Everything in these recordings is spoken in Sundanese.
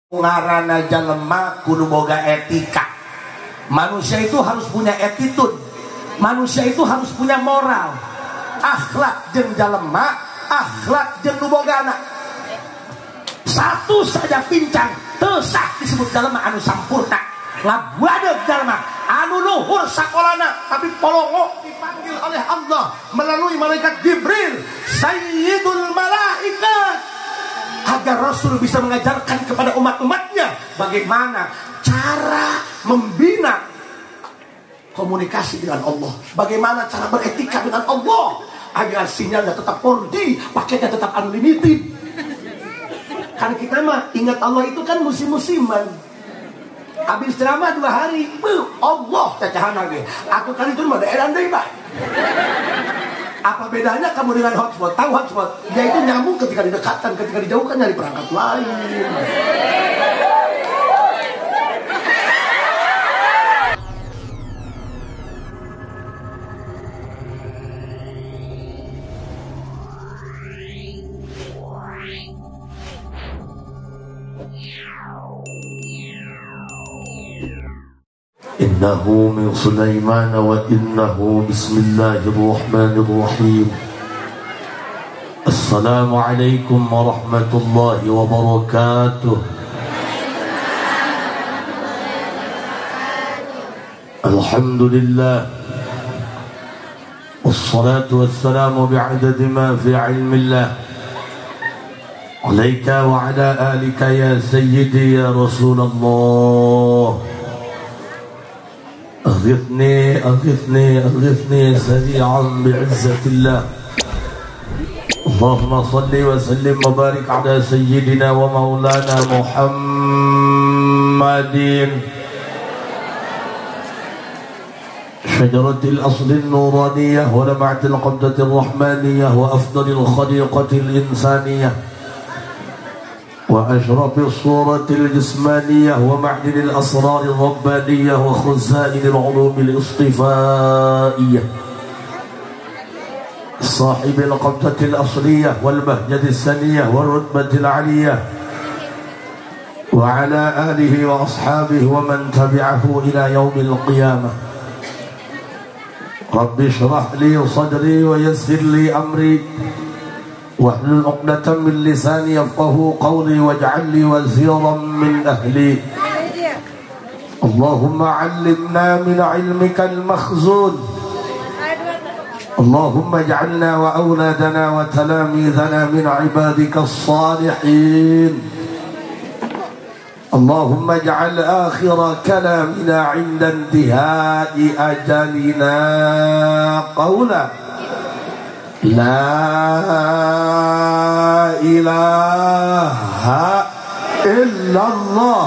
Ngarana jalema kudu boga etika. Manusia itu harus punya attitude. Manusia itu harus punya moral. Akhlak jeung jalema, akhlak jeung nu bogana. Satu saja pincang teu sah disebut jalema anu sampurna. Ngabuadeug jalema anu luhur sakolana tapi polongo dipanggil oleh Allah melalui malaikat Jibril, Sayyidul Malaikat, agar Rasul bisa mengajarkan kepada umat-umatnya bagaimana cara membina komunikasi dengan Allah, bagaimana cara beretika dengan Allah agar sinyalnya tetap 4G, paketnya tetap unlimited. Kan kita mah ingat Allah itu kan musim-musiman. Habis ceramah 2 hari, Allah cacahan lagi. Aku kali itu mah daerah deui, Pak. Apa bedanya kamu dengan hotspot? Tahu hotspot? Dia itu nyambung ketika didekatkan, ketika dijauhkan nyari perangkat lain. إنه من سليمان وإنه بسم الله الرحمن الرحيم. السلام عليكم ورحمة الله وبركاته. الحمد لله والصلاة والسلام بعدد ما في علم الله عليك وعلى آلك يا سيدي يا رسول الله. أغثني أغثني أغثني سريعا بعزة الله. اللهم صل وسلم وبارك على سيدنا ومولانا محمد شجرة الأصل النورانية ولمعة القبضة الرحمانية وأفضل الخليقة الإنسانية وأشرف الصورة الجسمانية ومعدن الأسرار الربانية وخزائن العلوم الاصطفائية صاحب القبضة الأصلية والبهجة السنية والرتبة العلية وعلى آله وأصحابه ومن تبعه إلى يوم القيامة. رب اشرح لي صدري ويسر لي أمري واحلل عقدة من لساني يفقه قولي واجعل لي وزيرا من أهلي. اللهم علمنا من علمك المخزون. اللهم اجعلنا وأولادنا وتلاميذنا من عبادك الصالحين. اللهم اجعل آخر كلامنا عند انتهاء أجلنا قولا لا إله إلا الله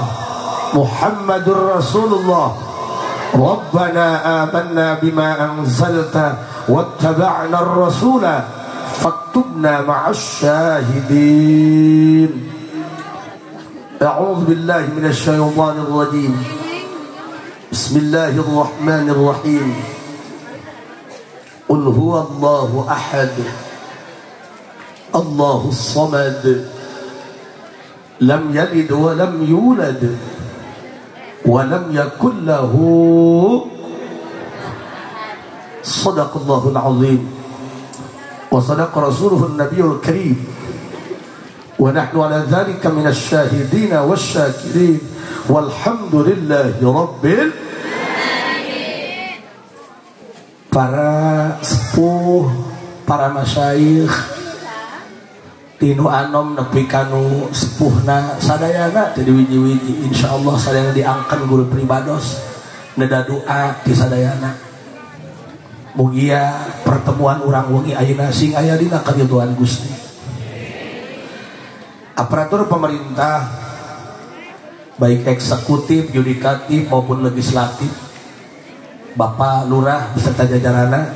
محمد رسول الله. ربنا آمنا بما أنزلت واتبعنا الرسول فاكتبنا مع الشاهدين. أعوذ بالله من الشيطان الرجيم. بسم الله الرحمن الرحيم. قل هو الله أحد الله الصمد لم يلد ولم يولد ولم يكن له. صدق الله العظيم وصدق رسوله النبي الكريم ونحن على ذلك من الشاهدين والشاكرين والحمد لله رب العالمين. Para sepuh, para masyayikh, tinu anom nepi kanu sepuhna sadayana teu diwiji-wiji, insyaallah sadayana diangkan guru pribados neda doa ti sadayana. Mugia pertemuan urang wengi ayeuna sing aya dina karidhoan Gusti. Aparatur pemerintah baik eksekutif, yudikatif maupun legislatif, Bapak Lurah beserta jajaranna,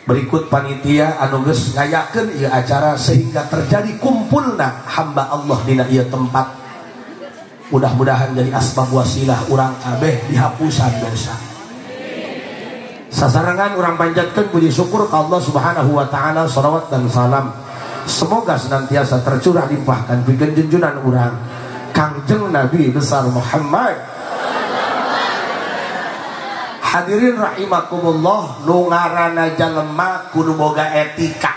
berikut panitia anu geus ngayakeun ieu acara sehingga terjadi kumpulna hamba Allah dina ieu tempat. Mudah-mudahan jadi asbab wasilah urang kabeh dihapusan dosa. Sasarengan urang panjatkeun puji syukur ka Allah Subhanahu wa taala, salawat dan salam semoga senantiasa tercurah limpahkan pikeun junjunan urang Kangjeng Nabi besar Muhammad. Hadirin rahimakumullah, nu ngaranna jalema kudu boga etika.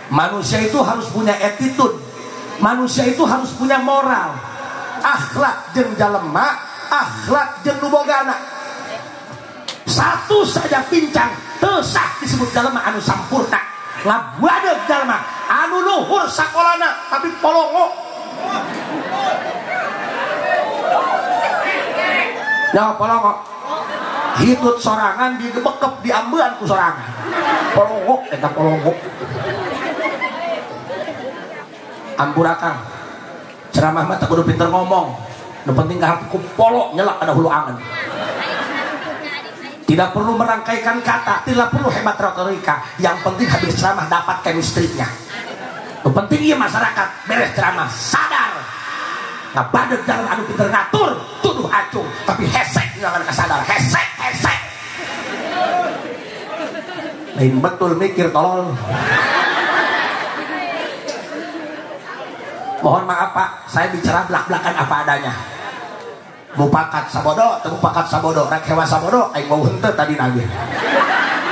Manusia itu harus punya attitude. Manusia itu harus punya moral. Akhlak jeung jalema, akhlak jeung nu bogana. Satu saja pincang teu sah disebut jalema anu sampurna. Ngabadeug jalema anu luhur sakolana tapi polongo. Nyawa polongo. Hitut sorangan digebekep diambean ku sorangan. Polongo eta polongo. Ampura Kang, ceramah mah teu kudu pinter ngomong. Nu penting ka hati ku polok nyelak ada hulu angen. Tidak perlu merangkaikan kata, tidak perlu hebat retorika. Yang penting habis ceramah dapat chemistry-nya. Nu penting ieu masyarakat beres ceramah sadar. Ngabadeug jalan anu pinter ngatur, tuduh acung, tapi hesek jangan kasadar, hesek hesek. Lain betul mikir tolol. Mohon maaf Pak, saya bicara belak-belakan apa adanya. Mupakat sabodo, teu mupakat sabodo, rek hewa sabodo, aing mau henteu tadi nage.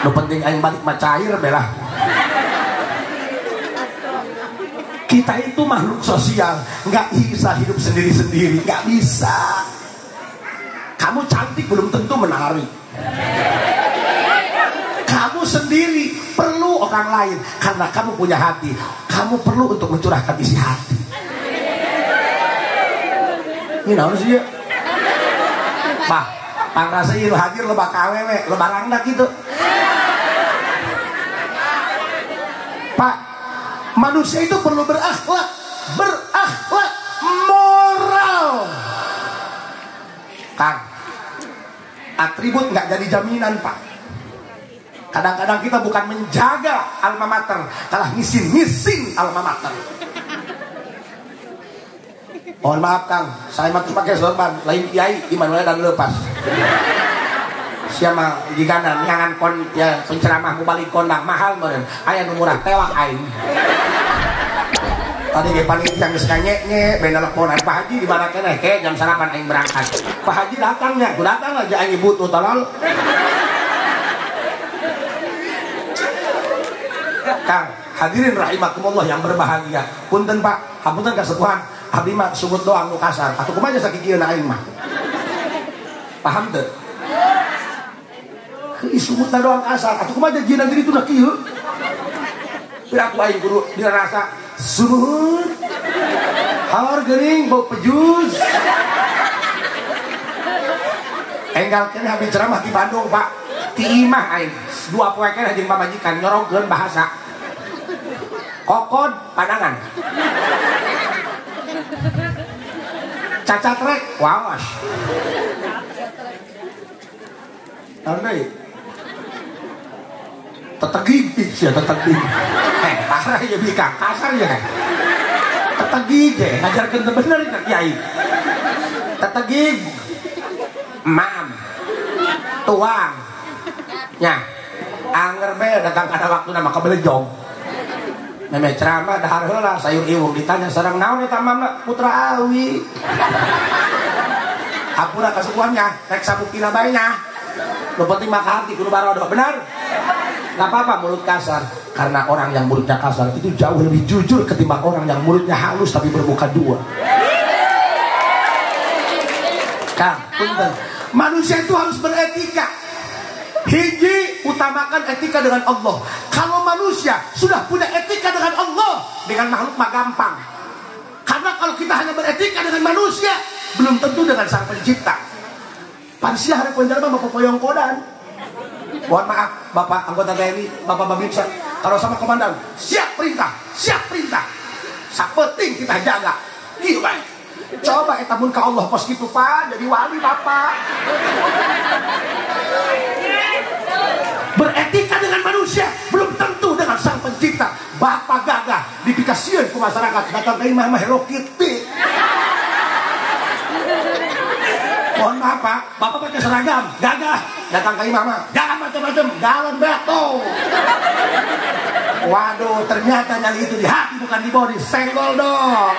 Nu penting aing balik mah cair belah. Kita itu makhluk sosial, nggak bisa hidup sendiri-sendiri, nggak bisa. Kamu cantik belum tentu menarik. Kamu sendiri perlu orang lain karena kamu punya hati. Kamu perlu untuk mencurahkan isi hati. Ini naon sih ya? Bah, pangrasa ieu hadir loba ka awewe, loba rangda gitu. Pak, manusia itu perlu berakhlak, berakhlak moral. Kang, atribut nggak jadi jaminan, Pak. Kadang-kadang kita bukan menjaga alma mater, kalah ngisin-ngisin alma mater. Mohon maaf Kang, saya mah pakai sorban, lain kiai Immanuel dan lepas. Siapa jigana nyangan kon ya penceramah balik kondang mahal meureun, aya nu murah tewak aing. Tadi ge panitia geus kanyek-nyek beda teleponan Pak Haji di mana keneh ke jam sarapan aing berangkat. Pak Haji datangnya, ku datang aja aing butuh tolol. Kang, hadirin rahimakumullah yang berbahagia. Punten Pak, hapunten kasepuhan. Abdi mah sebut doang nu kasar. Atuh kumaha sakikieuna aing mah. Paham teu? Heuh sumutna doang kasar. Atuh kumaha jieuna diri tuna kieu. Piraku aing kudu dirasa sumut. Haor geuning bau pejus. Enggal keneh habis ceramah di Bandung, Pak. Ti imah aing. Dua poe keneh jeung pamajikan nyorongkeun bahasa. Kokod pandangan. Cacat rek wawas. Andai tetegig sia tetegig. Parah ya bika kasar ya. Tetegig ya ngajarkeun teu bener ka kiai. Tetegig. Mam. Tuang. Nya. Anger be datang kada waktuna mah kabelejong. Meme ceramah dahar heula sayur iwung ditanya sareng naon eta mamna putra awi. Hampura kasukuannya rek sabukina bae nya. Nu penting mah hati kudu barodo, benar? Enggak apa-apa mulut kasar, karena orang yang mulutnya kasar itu jauh lebih jujur ketimbang orang yang mulutnya halus tapi bermuka dua. Kang, punten. Manusia itu harus beretika. Hiji, utamakan etika dengan Allah. Kalau manusia sudah punya etika dengan Allah, dengan makhluk mah gampang. Karena kalau kita hanya beretika dengan manusia, belum tentu dengan sang pencipta. Pansia hari penjara mah bapak poyong kodan. Mohon maaf, bapak anggota TNI, bapak Babinsa, kalau sama komandan, siap perintah, siap perintah. Sapeting kita jaga. Gitu baik. Coba eta mun ka Allah pos kitu Pak, jadi wali bapak. Beretika dengan manusia belum tentu dengan sang pencipta. Bapak gagah dipikasieun ku masyarakat, datang ka imah mah Hello Kitty. Mohon maaf Pak, bapak pakai seragam, gagah, datang ke imah mah jangan macam-macam, galon beto. Waduh, ternyata nyali itu di hati bukan di body, senggol dong.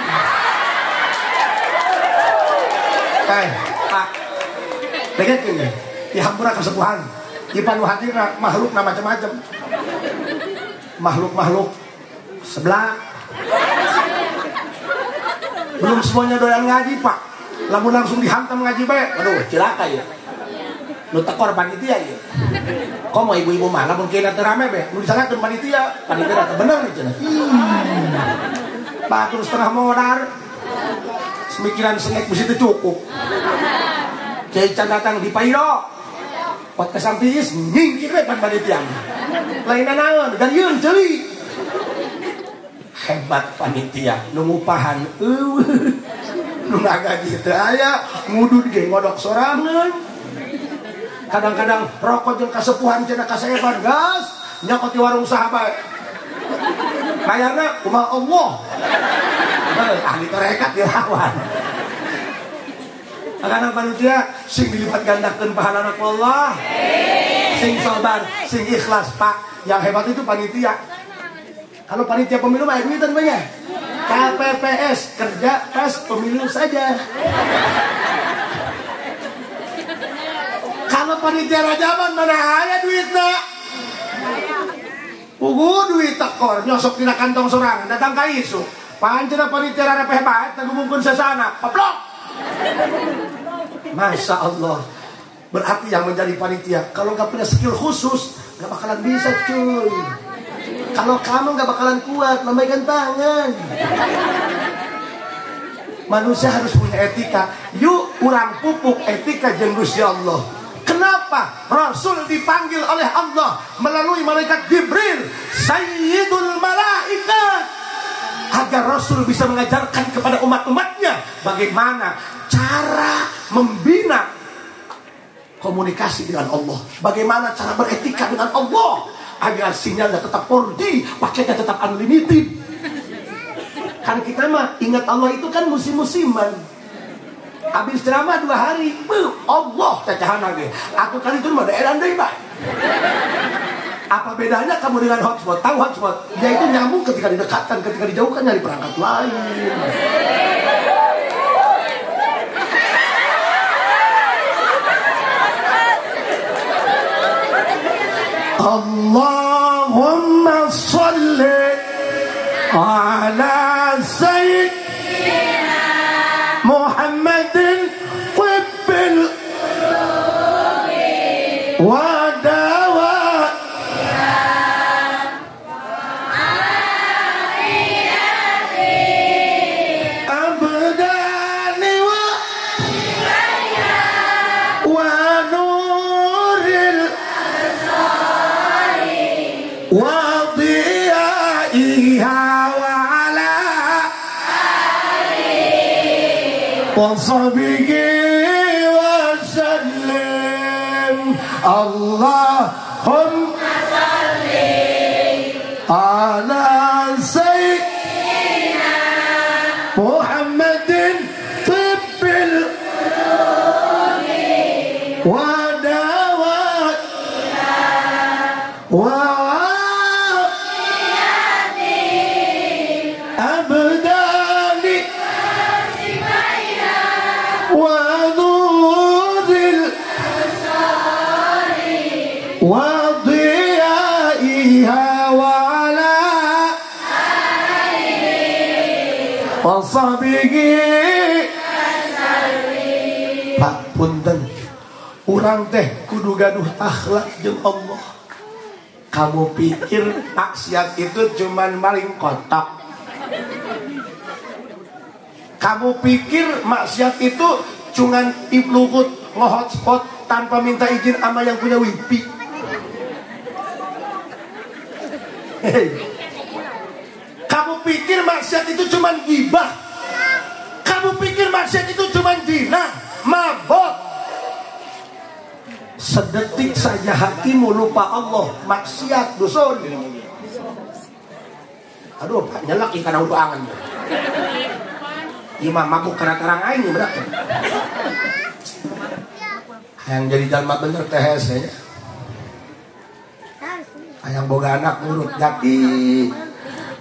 Pak, dengekeun ya. Dihampura kesepuhan. Ipan hadirna makhlukna macam-macam. Makhluk-makhluk sebelah. Belum semuanya doyan ngaji, Pak. Lamun langsung dihantam ngaji bae. Aduh, cilaka ya. Nu tekor panitia ya. Komo ibu-ibu mah lamun kena teu rame be, nu disalahkeun panitia, panitia teu bener cenah. Batur setengah modar. Semikiran sengek bisi teu cukup. Kiai can datang di Pairo. Podcast tiis nyingkir we pan panitia. Lain naon, garieun ceuli. Hebat panitia, nu ngupahan eueuh. Nu ngagaji teu aya, ngudud ge ngodok sorangan. Kadang-kadang rokok jeung kasepuhan cenah kasaeban gas nyokot di warung sahabat. Bayarna kumaha Allah. Ahli tarekat dilawan. Karena panitia sing dilipat gandakeun pahalana ku Allah. Sing sabar, sing ikhlas, Pak. Yang hebat itu panitia. Kalau panitia pemilu mah duitan banyak. KPPS kerja pas pemilu saja. Kalau panitia rajaman mana aya duitna? Pugu duit tekor nyosok dina kantong sorangan datang ka isu. Pancena panitia rarepeh bae teu ngumungkeun sasana. Koplok. Masya Allah. Berarti yang menjadi panitia kalau nggak punya skill khusus nggak bakalan bisa, cuy. Kalau kamu nggak bakalan kuat, lambaikan tangan. Manusia harus punya etika. Yuk urang pupuk etika jeung Gusti Allah. Kenapa Rasul dipanggil oleh Allah melalui malaikat Jibril, Sayyidul Malaikat, agar Rasul bisa mengajarkan kepada umat-umatnya bagaimana cara membina komunikasi dengan Allah, bagaimana cara beretika dengan Allah, agar sinyalnya tetap 4G, paketnya tetap unlimited. Kan kita mah ingat Allah itu kan musim-musiman. Habis ceramah 2 hari, Allah cacahan lagi. Aku kali itu mah daerah deui, Pak. Apa bedanya kamu dengan hotspot? Tahu hotspot? Dia itu nyambung ketika didekatkan, ketika dijauhkan nyari perangkat lain. Allahumma sholli ala sayyidina Muhammadin tibbil wa dawa abdani wa nuril wa diyaiha wa ala وصحبه وسلم. اللهم صل على سيدنا محمد طب القلوب ودواء وأبدان ونور وضيائها وعلى وصحبه. Pak punten, urang teh kudu gaduh akhlak jeung Allah. Kamu pikir maksiat itu cuman maling kotak? Kamu pikir maksiat itu cuman ibluhut nge-hotspot tanpa minta izin sama yang punya wifi? Hey. Kamu pikir maksiat itu cuman gibah? Kamu pikir maksiat itu cuman zina, mabok? Sedetik saja hatimu lupa Allah, maksiat dosa. Aduh, Pak nyelak ikan udangan. Imam mabuk karena terang aing berarti. Yang jadi jalma bener teh hese nya. Hayang boga anak nurut jati.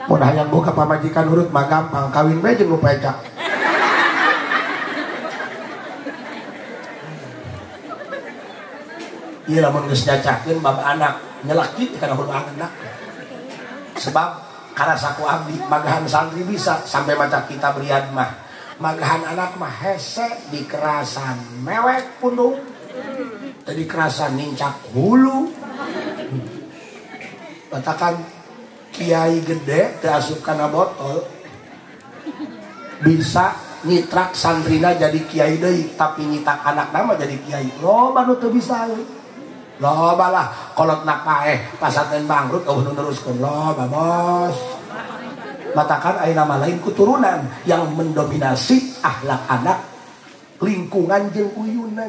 Mun hayang boga pamajikan nurut mah gampang, kawin bae jeung nu pecak. Ieu lamun geus nyacakeun bab anak nyelekit kana hulu anak. Sebab karasa ku abdi magahan santri bisa sampai maca kitab Riyad mah. Magahan anak mah hese dikerasan mewek pundung. Tadi kerasan nincak hulu. Katakan kiai gede teu asup kana botol bisa nyitrak santrina jadi kiai deui tapi nyitak anak nama jadi kiai. Loba nu teu bisa. Loba lah kolot nak paeh pasantren bangkrut eueuh nu neruskeun loba bos. Matakan aya nama lain keturunan yang mendominasi akhlak anak lingkungan jeung uyunan.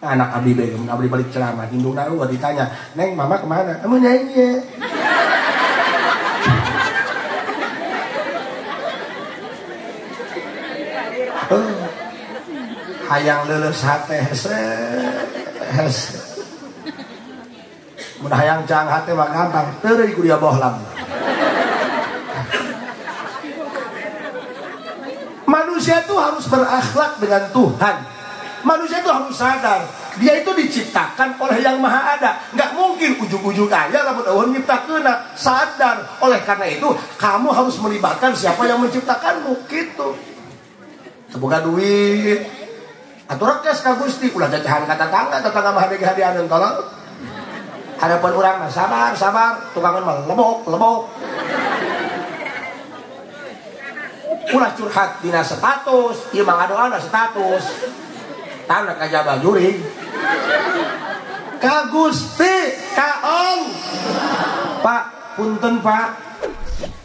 Anak abdi bae mun abdi balik ceramah indungna eueuh ditanya, "Neng, mama kemana?" "Mun nyanyi." Hayang leuleus hate hese hese. Mun hayang cang hate mah gampang, teureui ku dia bohlam. Manusia itu harus berakhlak dengan Tuhan. Manusia itu harus sadar dia itu diciptakan oleh Yang Maha Ada. Nggak mungkin ujung-ujung aja lamun eueuh nyiptakeunna. Sadar. Oleh karena itu kamu harus melibatkan siapa yang menciptakanmu gitu. Teu boga duit atuh rekes ka Gusti ulah jajahan ka tetangga, tetangga mah hade hadianeun tolong. Harapan urang mah sabar, sabar, tukangan mah lebok, lebok. Ulah curhat dina status, ieu mah ngadoana status. Tanah kajaba juring. Ka Gusti, ka Om. Pak, punten Pak.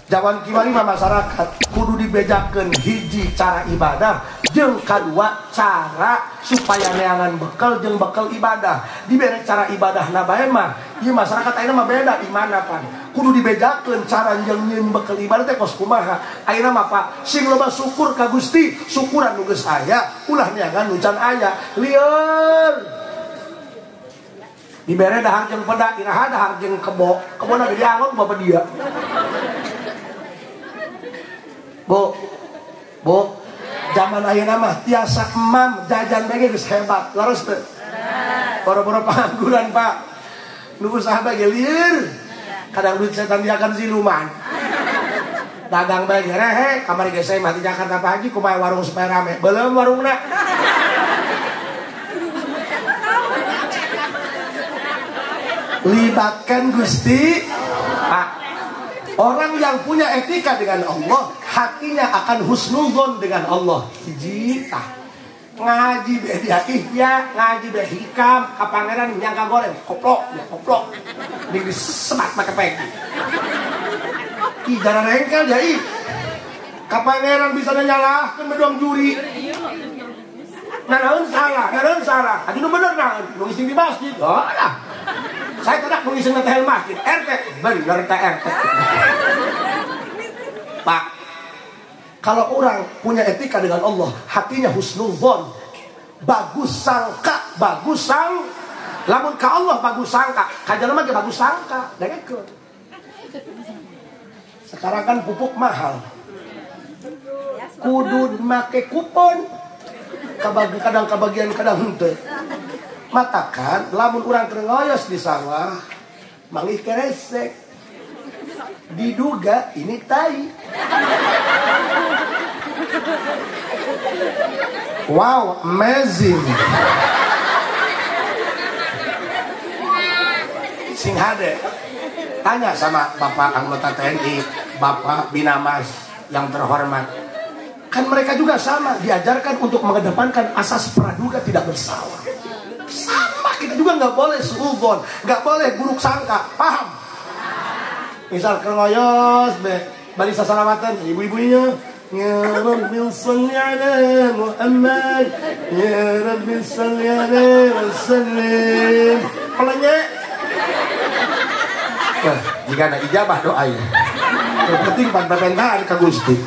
Jawan kiwari mah masyarakat kudu dibejakeun hiji cara ibadah jeung kadua cara supaya neangan bekal jeung bekal ibadah. Dibere cara ibadahna bae mah ieu masyarakat ayeuna mah beda imana pan. Kudu dibejakeun cara jeung nyieun bekal ibadah teh kos kumaha. Ayeuna mah Pak sing loba syukur ka Gusti, syukuran nu geus aya, ulah neangan nu can aya. Lieur. Dibere dahar jeung peda, iraha dahar jeung kebo. Kebona ge diangon ku bapak dia. Bu, bu, zaman ayeuna mah tiasa emam jajan bae geus hebat, leres teu? Boro-boro pangangguran, Pak. Nu usaha bae ge lieur. Kadang duit setan diakan siluman. Dagang bae ge rehe, kamari ge saya mah di Jakarta Pak Haji kumaha warung supaya rame. Belum warungna. Libatkan Gusti, Pak. Orang yang punya etika dengan Allah, hatinya akan husnuzon dengan Allah. Hiji tah. Ngaji be dia ihya, ngaji be hikam, ka pangeran nyangka goreng, koplok, ya koplok. Di disebat make pegi. Ih jarang rengkel ya ih. Ka pangeran bisa nyalahkeun beduang juri. Nanaon salah, nanaon salah. Atuh nu bener naon, nu ngising di masjid. Oh lah. Saya tidak mengisi ngetehel masjid. RT, bener RT. Pak, kalau orang punya etika dengan Allah, hatinya husnuzon, bagus sangka, bagus sang. Lamun ka Allah bagus sangka, ka jelema ge bagus sangka, dengekeun. Sekarang kan pupuk mahal. Kudu make kupon. Kadang kabagian kadang henteu. Matakan lamun urang keur ngoyos di sawah manggih keresek diduga ini tai. Wow, amazing. Sing hade tanya sama bapak anggota TNI, bapak Binamas yang terhormat. Kan mereka juga sama diajarkan untuk mengedepankan asas praduga tidak bersalah. Sama kita juga nggak boleh suudzon, nggak boleh buruk sangka, paham? Misal keroyos be bari sasalamatan ibu-ibunya, ya Rabbi shalli ala Muhammad, ya Rabbi shalli alaihi wasallim. Pelenye. Wah, jika ada ijabah doa ya. Yang penting pan permintaan ka Gusti.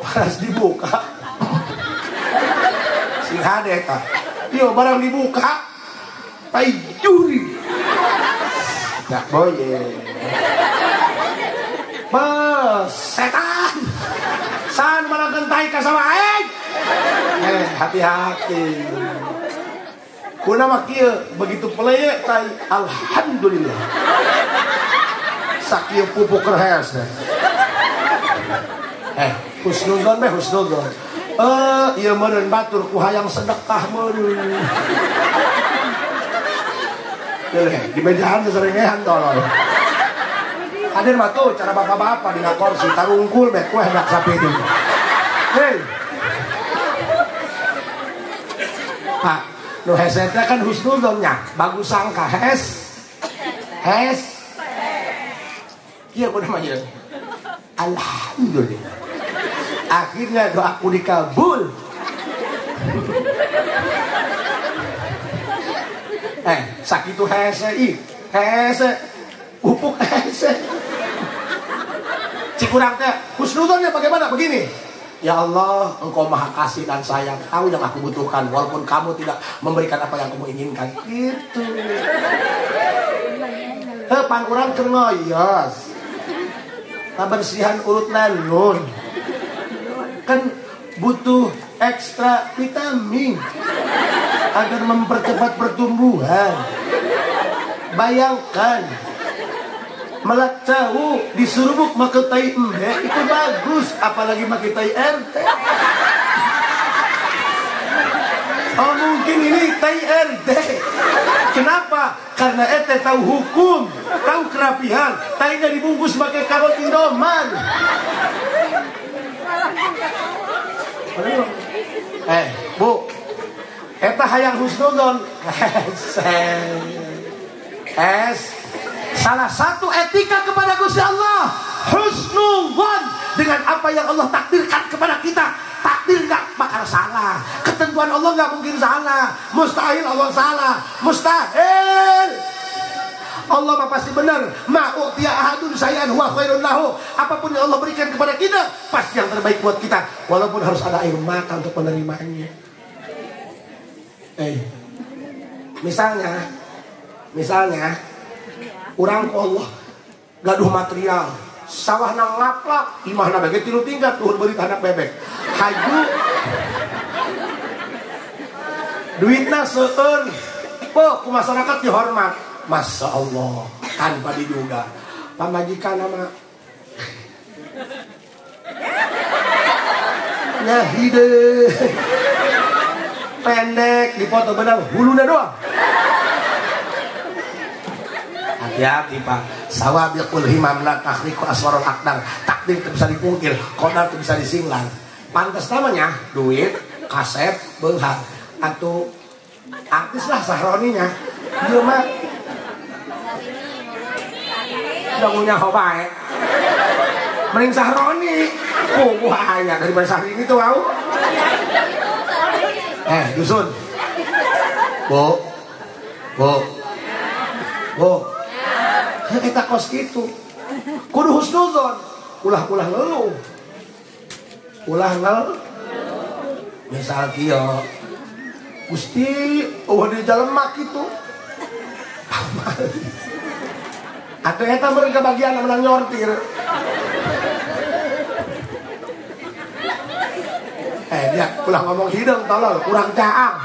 Pas dibuka. Sing hade eta. Yo barang dibuka, tai juri. Gak boleh. Bos, setan. San malangkeun tai ka sama aing. Hati-hati. Kuna mah kieu begitu peleye tai alhamdulillah. Sakieu pupuk rehes. Husnuzon be husnuzon. Ieu meureun batur ku hayang sedekah meureun. Di bejahan seserengehan tolol. Hadir mah tuh cara bapak-bapak dina kursi tarungkul be kue hendak sapi itu. Hei. Pak, nu hese teh kan husnuzonnya, bagus sangka hes. Hes. Kieu kudu mah ieu. Alhamdulillah. Akhirnya doaku dikabul. Sakitu hese ih, hese pupuk hese. Cikurang teh husnuzonnya bagaimana? Begini. Ya Allah, Engkau Maha Kasih dan Sayang, tahu yang aku butuhkan walaupun kamu tidak memberikan apa yang kamu inginkan. Gitu. Pan urang keur ngoyos. Kabersihan urut nanun. Kan butuh ekstra vitamin agar mempercepat pertumbuhan. Bayangkan melak cau disurubuk make tai embe itu bagus, apalagi make tai RT. Oh mungkin ini tai RT. Kenapa? Karena RT tahu hukum, tahu kerapihan, tainya dibungkus pakai karot Indomaret. Bu, eta hayang husnuzon. Salah satu etika kepada Gusti Allah, husnuzon dengan apa yang Allah takdirkan kepada kita. Takdir nggak bakal salah, ketentuan Allah nggak mungkin salah, mustahil Allah salah, mustahil. Allah mah pasti benar. Ma u'tiya ahadun syai'an huwa khairun lahu. Apapun yang Allah berikan kepada kita pasti yang terbaik buat kita, walaupun harus ada air mata untuk menerimanya. Misalnya urang ku Allah gaduh material, sawahna ngaplak, imahna bege 3 tingkat, luhur beurit handap bebek. Haju duitna seueur, ku masyarakat dihormat. Masya Allah, tanpa diduga pamajikan nama nyahide pendek dipoto benang huluna doang. Hati-hati Pak, sawabiqul himam la takhriqu aswarul aqdar. Takdir itu bisa dipungkir, qadar itu bisa disinglang. Pantas namanya duit, kaset, beunghar atau artis lah sahroninya. Ieu mah dangunya hobae. Mending Sahroni. Oh, bahaya daripada Sahrini tuh au. Dusun. Bu. Bu. Bu. Eta kos kitu. Kudu husnuzon. Ulah-ulah ngeluh. Ulah ngeluh. Misal kieu. Gusti, eueuh di jalema kitu. Atau eta meureun kebagian menang nyortir. Dia ulah ngomong hideung tolol, kurang caang.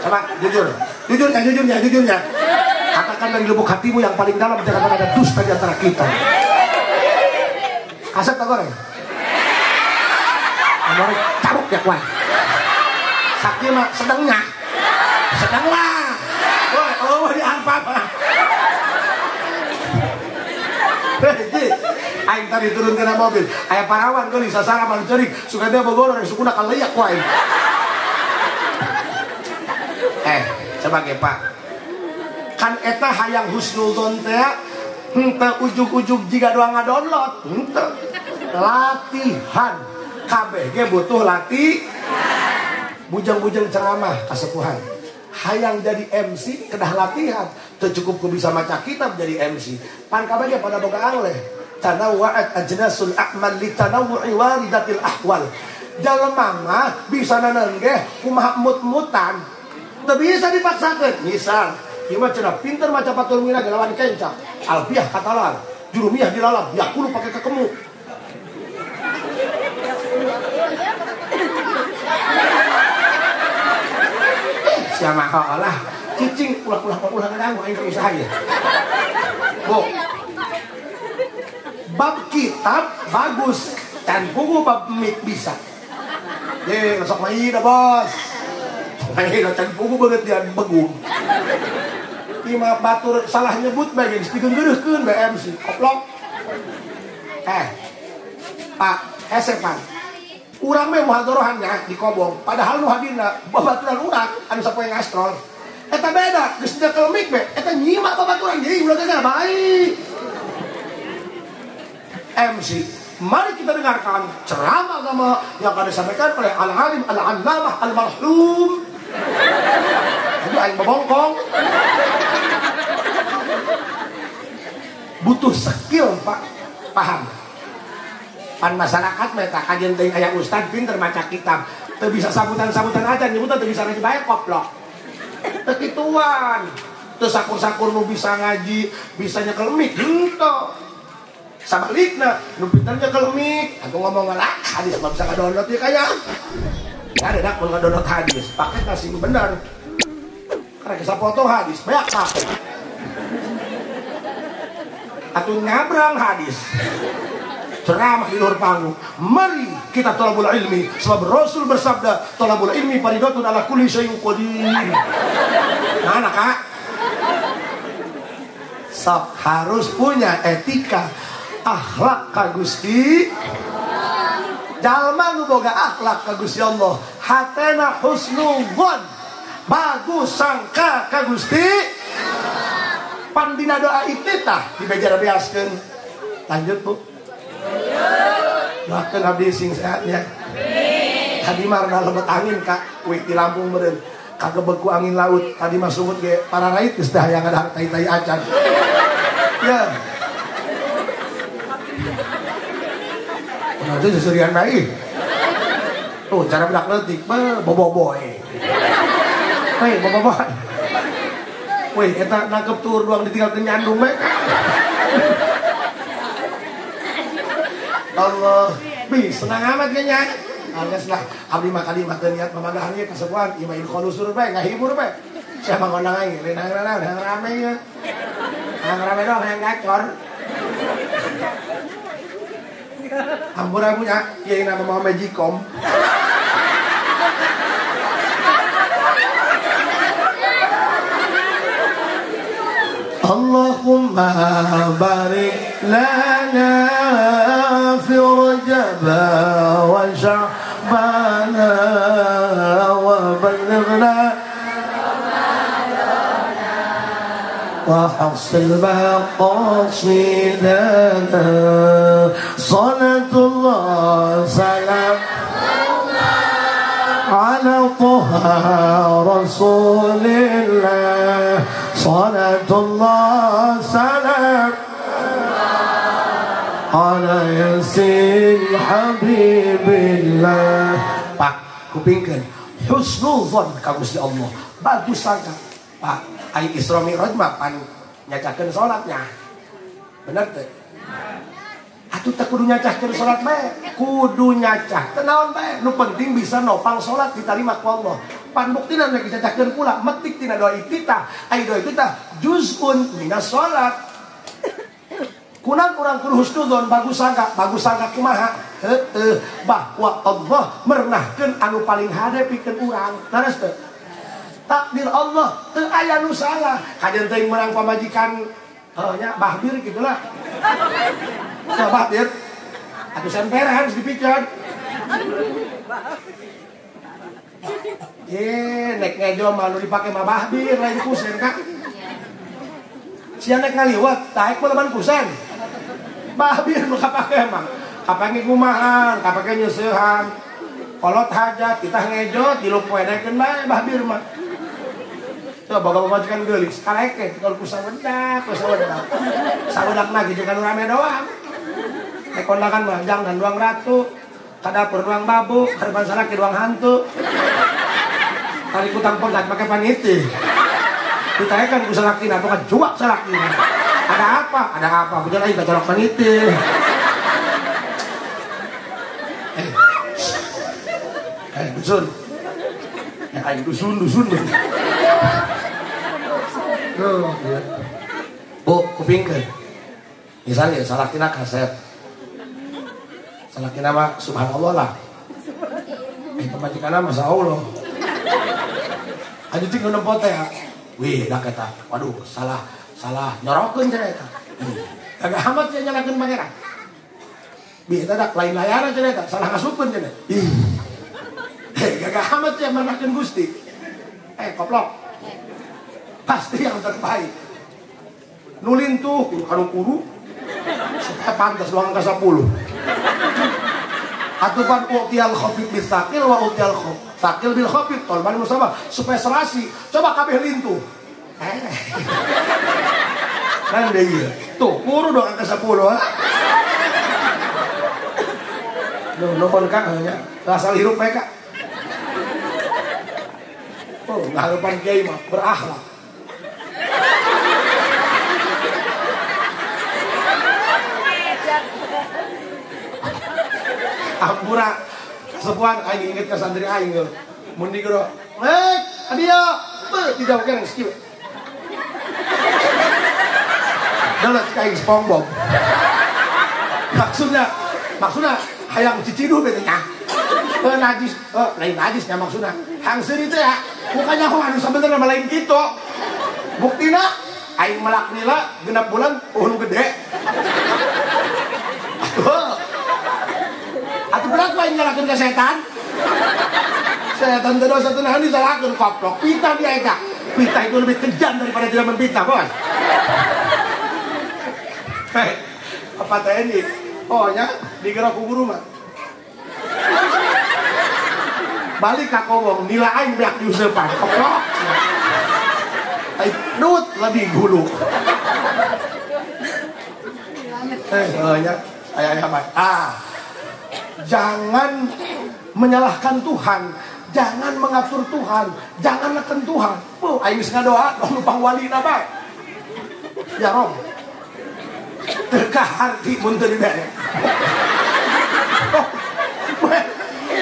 Coba jujur. Jujurnya. Katakan dari lubuk hatimu yang paling dalam, jangan ada dusta di antara kita. Asap tak goreng? Amore cabuk ya kuat. Sakit mah sedangnya. Sedanglah. Woi, oh di angpa mah. Aing tadi turun kena mobil, aya parawan geulis sasaraman ceurik, suka dia bogor sukuna kaleyak ku aing. Coba ge Pak. Kan eta hayang husnuzon teh henteu ujug-ujug jiga doang ngadownload, henteu. Latihan. Kabeh ge butuh latihan. Bujang-bujang ceramah kasepuhan. Hayang jadi MC kedah latihan. Teu cukup ku bisa maca kitab jadi MC. Pan kabeh ge pada boga angleh. Tanawwa'at ajnasul a'mal li tanawwu'i waridatil ahwal. Jalema mah bisa nanenggeh kumaha mut-mutan. Teu bisa dipaksakeun. Misal, ieu mah cenah pinter maca patul mirah lawan kenca. Alfiah katalan, jurumiyah dilalap, yaqulu pakai kekemu. Sia mah lah cicing ulah-ulah ngaganggu aing usaha ieu. Bu. Bab kitab bagus, can pugu bab mik bisa. Ye, sok mah ieu bos. Sok mah ieu can pugu beungeut dia begung. Ima batur salah nyebut bae geus digeunggeureuhkeun bae MC. Koplok. Pak, hese pan. Urang mah muhadorohan nya di Kobong, padahal nu hadirna babaturan urang anu sapoe ngastrol. Eta beda, geus nyekel mik be, eta nyimak babaturan deui ulah teh baik. MC, mari kita dengarkan ceramah agama yang akan disampaikan oleh Al-Alim Al-Allamah Al-Marhum. Aduh aing bobongkong. Butuh skill, Pak. Paham? Pan masyarakat mah tah kajian teuing aya ustad pinter maca kitab, teu bisa sambutan-sambutan aja nyebutan teu bisa ngaji bae koplok. Teu kituan. Teu sakur-sakur nu bisa ngaji, bisa nyekel mik henteu. Sabalikna nu pinter nyekel mik, atuh ngomong lah hadis mah bisa ngadownload ieu kaya. Ya ada dak mun ngadownload hadis, paket sing bener. Karena bisa foto hadis, banyak paket. Atuh nyabrang hadis. Ceramah di luar panggung. Mari kita tolabul ilmi. Sebab Rasul bersabda, tolabul ilmi faridatun ala kulli syai'in qadir. Nah, Kak. Sok harus punya etika, akhlak ka Gusti. Jalma nu boga akhlak ka Gusti Allah, hatena husnudzon. Bagus sangka ka Gusti. Pan dina doa iftitah dibejar-beaskeun. Lanjut, Bu. Doakeun abdi sing sehatnya. Tadi mah rada lebet angin Kak, wih di Lampung meureun. Kagebeg ku angin laut. Tadi mah sungut ge pararait geus dah hayang ada tai-tai acan. Ya. Nah, itu seserian bae. Tuh cara budak leutik boboboy. Hei, boboboy. Wih, eta nangkep tur doang ditinggalkeun nyandung bae. Allah, bi senang amat kayaknya. Alias lah, abdi mah kali mah teu niat mamadahan ieu kasepuhan, ieu mah idkhol usur bae, ngahibur bae. Siapa ngondang aing, lain hayang rame ieu. Hayang rame doang, hayang gacor. Ampura punya, ieu nama mah Magicom. Allahumma barik lana fi Rajab wa Sya'ban wa ballighna wa hasil maqasidana. Salatullah salam ala Taha Rasulillah. Salatullah salam ala Yasin Habibillah. Pak, kupingkeun husnuzon ka Gusti Allah. Bagus sangka. Pak, ai Isra Mi'raj mah pan nyacakeun salatnya. Bener teu? Atuh teu kudu nyacahkeun salat bae, kudu nyacah. Teu naon bae, nu penting bisa nopang salat ditarima ku Allah. Pan buktina nek dicacahkeun pula metik tina doa iftitah. Ai doa iftitah juz'un minas salat. Kunan urang kudu husnudzon, bagus sangka kumaha? Heueuh, bahwa Allah mernahkeun anu paling hade pikeun urang. Leres teu? Takdir Allah teu aya nu salah. Kajeun teuing meunang pamajikan nya bahbir gitulah. Teu bahbir. Atuh semperan harus dipikeun. Ye, nek ngejo mah nu dipake mah bahbir lain kusen Kak. Sia nek ngaliwat, taek mah leban kusen. Bahbir nu kapake mah. Kapake kumahan, kapake nyeusehan. Kolot hajat, kita ngejo tilu poe daekeun bae bahbir mah. Tuh boga pamajikan geulis, kaleke tinggal ku sawedak, ku sawedak. Sawedakna gitu kan rame doang. Nek kondangan mah jangan doang ratu, ka dapur doang babu, ka depan salaki doang hantu. Tarik utang pegat pakai paniti. Ditanyakan ku salakina, bukan juak salakina. Ada apa? Ada apa? Bukan lagi gajolok paniti. Dusun. Ya aing dusun. Tuh, ya. Bu, kupingkeun. Misalnya salakina kaset. Salakina mah subhanallah lah. Pamajikanna mah Allah. Aju cing nu nempo teh. Wih, dah eta. Waduh, salah nyorokeun cenah eta. Kagak amat cenah nyalakeun pangeran. Bih eta dak lain layaran cenah eta, salah ngasupkeun cenah. Ih. Gagah amat cenah manakeun Gusti. Koplok. Pasti yang terbaik. Nu lintuh kudu kanu kuru supaya pantas doang ka 10. Atupan u'tiyal khafif bil thaqil wa u'tiyal thaqil bil khafif tolban musabah supaya serasi. Coba kabeh lintuh. Kan deui. Tuh, kuru doang ka 10. Nuh, nuhun Kang nya. Asal hirup bae Kak. Oh, ngaharepan kiai mah berakhlak. Ampura sepuan aing inget ka santri aing geus. Mun digero, "Eh, adia, beuh dijawab keneh skip." Dalat ka aing SpongeBob. Maksudnya hayang ciciduh bete nya. Najis, lain najis nya maksudna. Hang seuri teh ya, bukannya aku anu sabenerna mah lain kitu. Buktina aing melak nila genap bulan nu gede. Atuh. Atuh berat wae nyalakeun ka setan. Setan teh dosa teh naon disalahkeun koplok. Fitnah dia eta. Fitnah itu lebih kejam daripada tidak memfitnah, Bos. Hei, apa TNI? Oh nya digerak ku guru mah. Balik ka kobong nila aing beak diuseupan koplok. Ai dut lebih hulu. Nya aya apa? Ah. Jangan menyalahkan Tuhan, jangan mengatur Tuhan, jangan neken Tuhan. Bu, aing geus ngadoa dong lupang walina bae. Ya Rob. Teu kaharti mun teu dibere.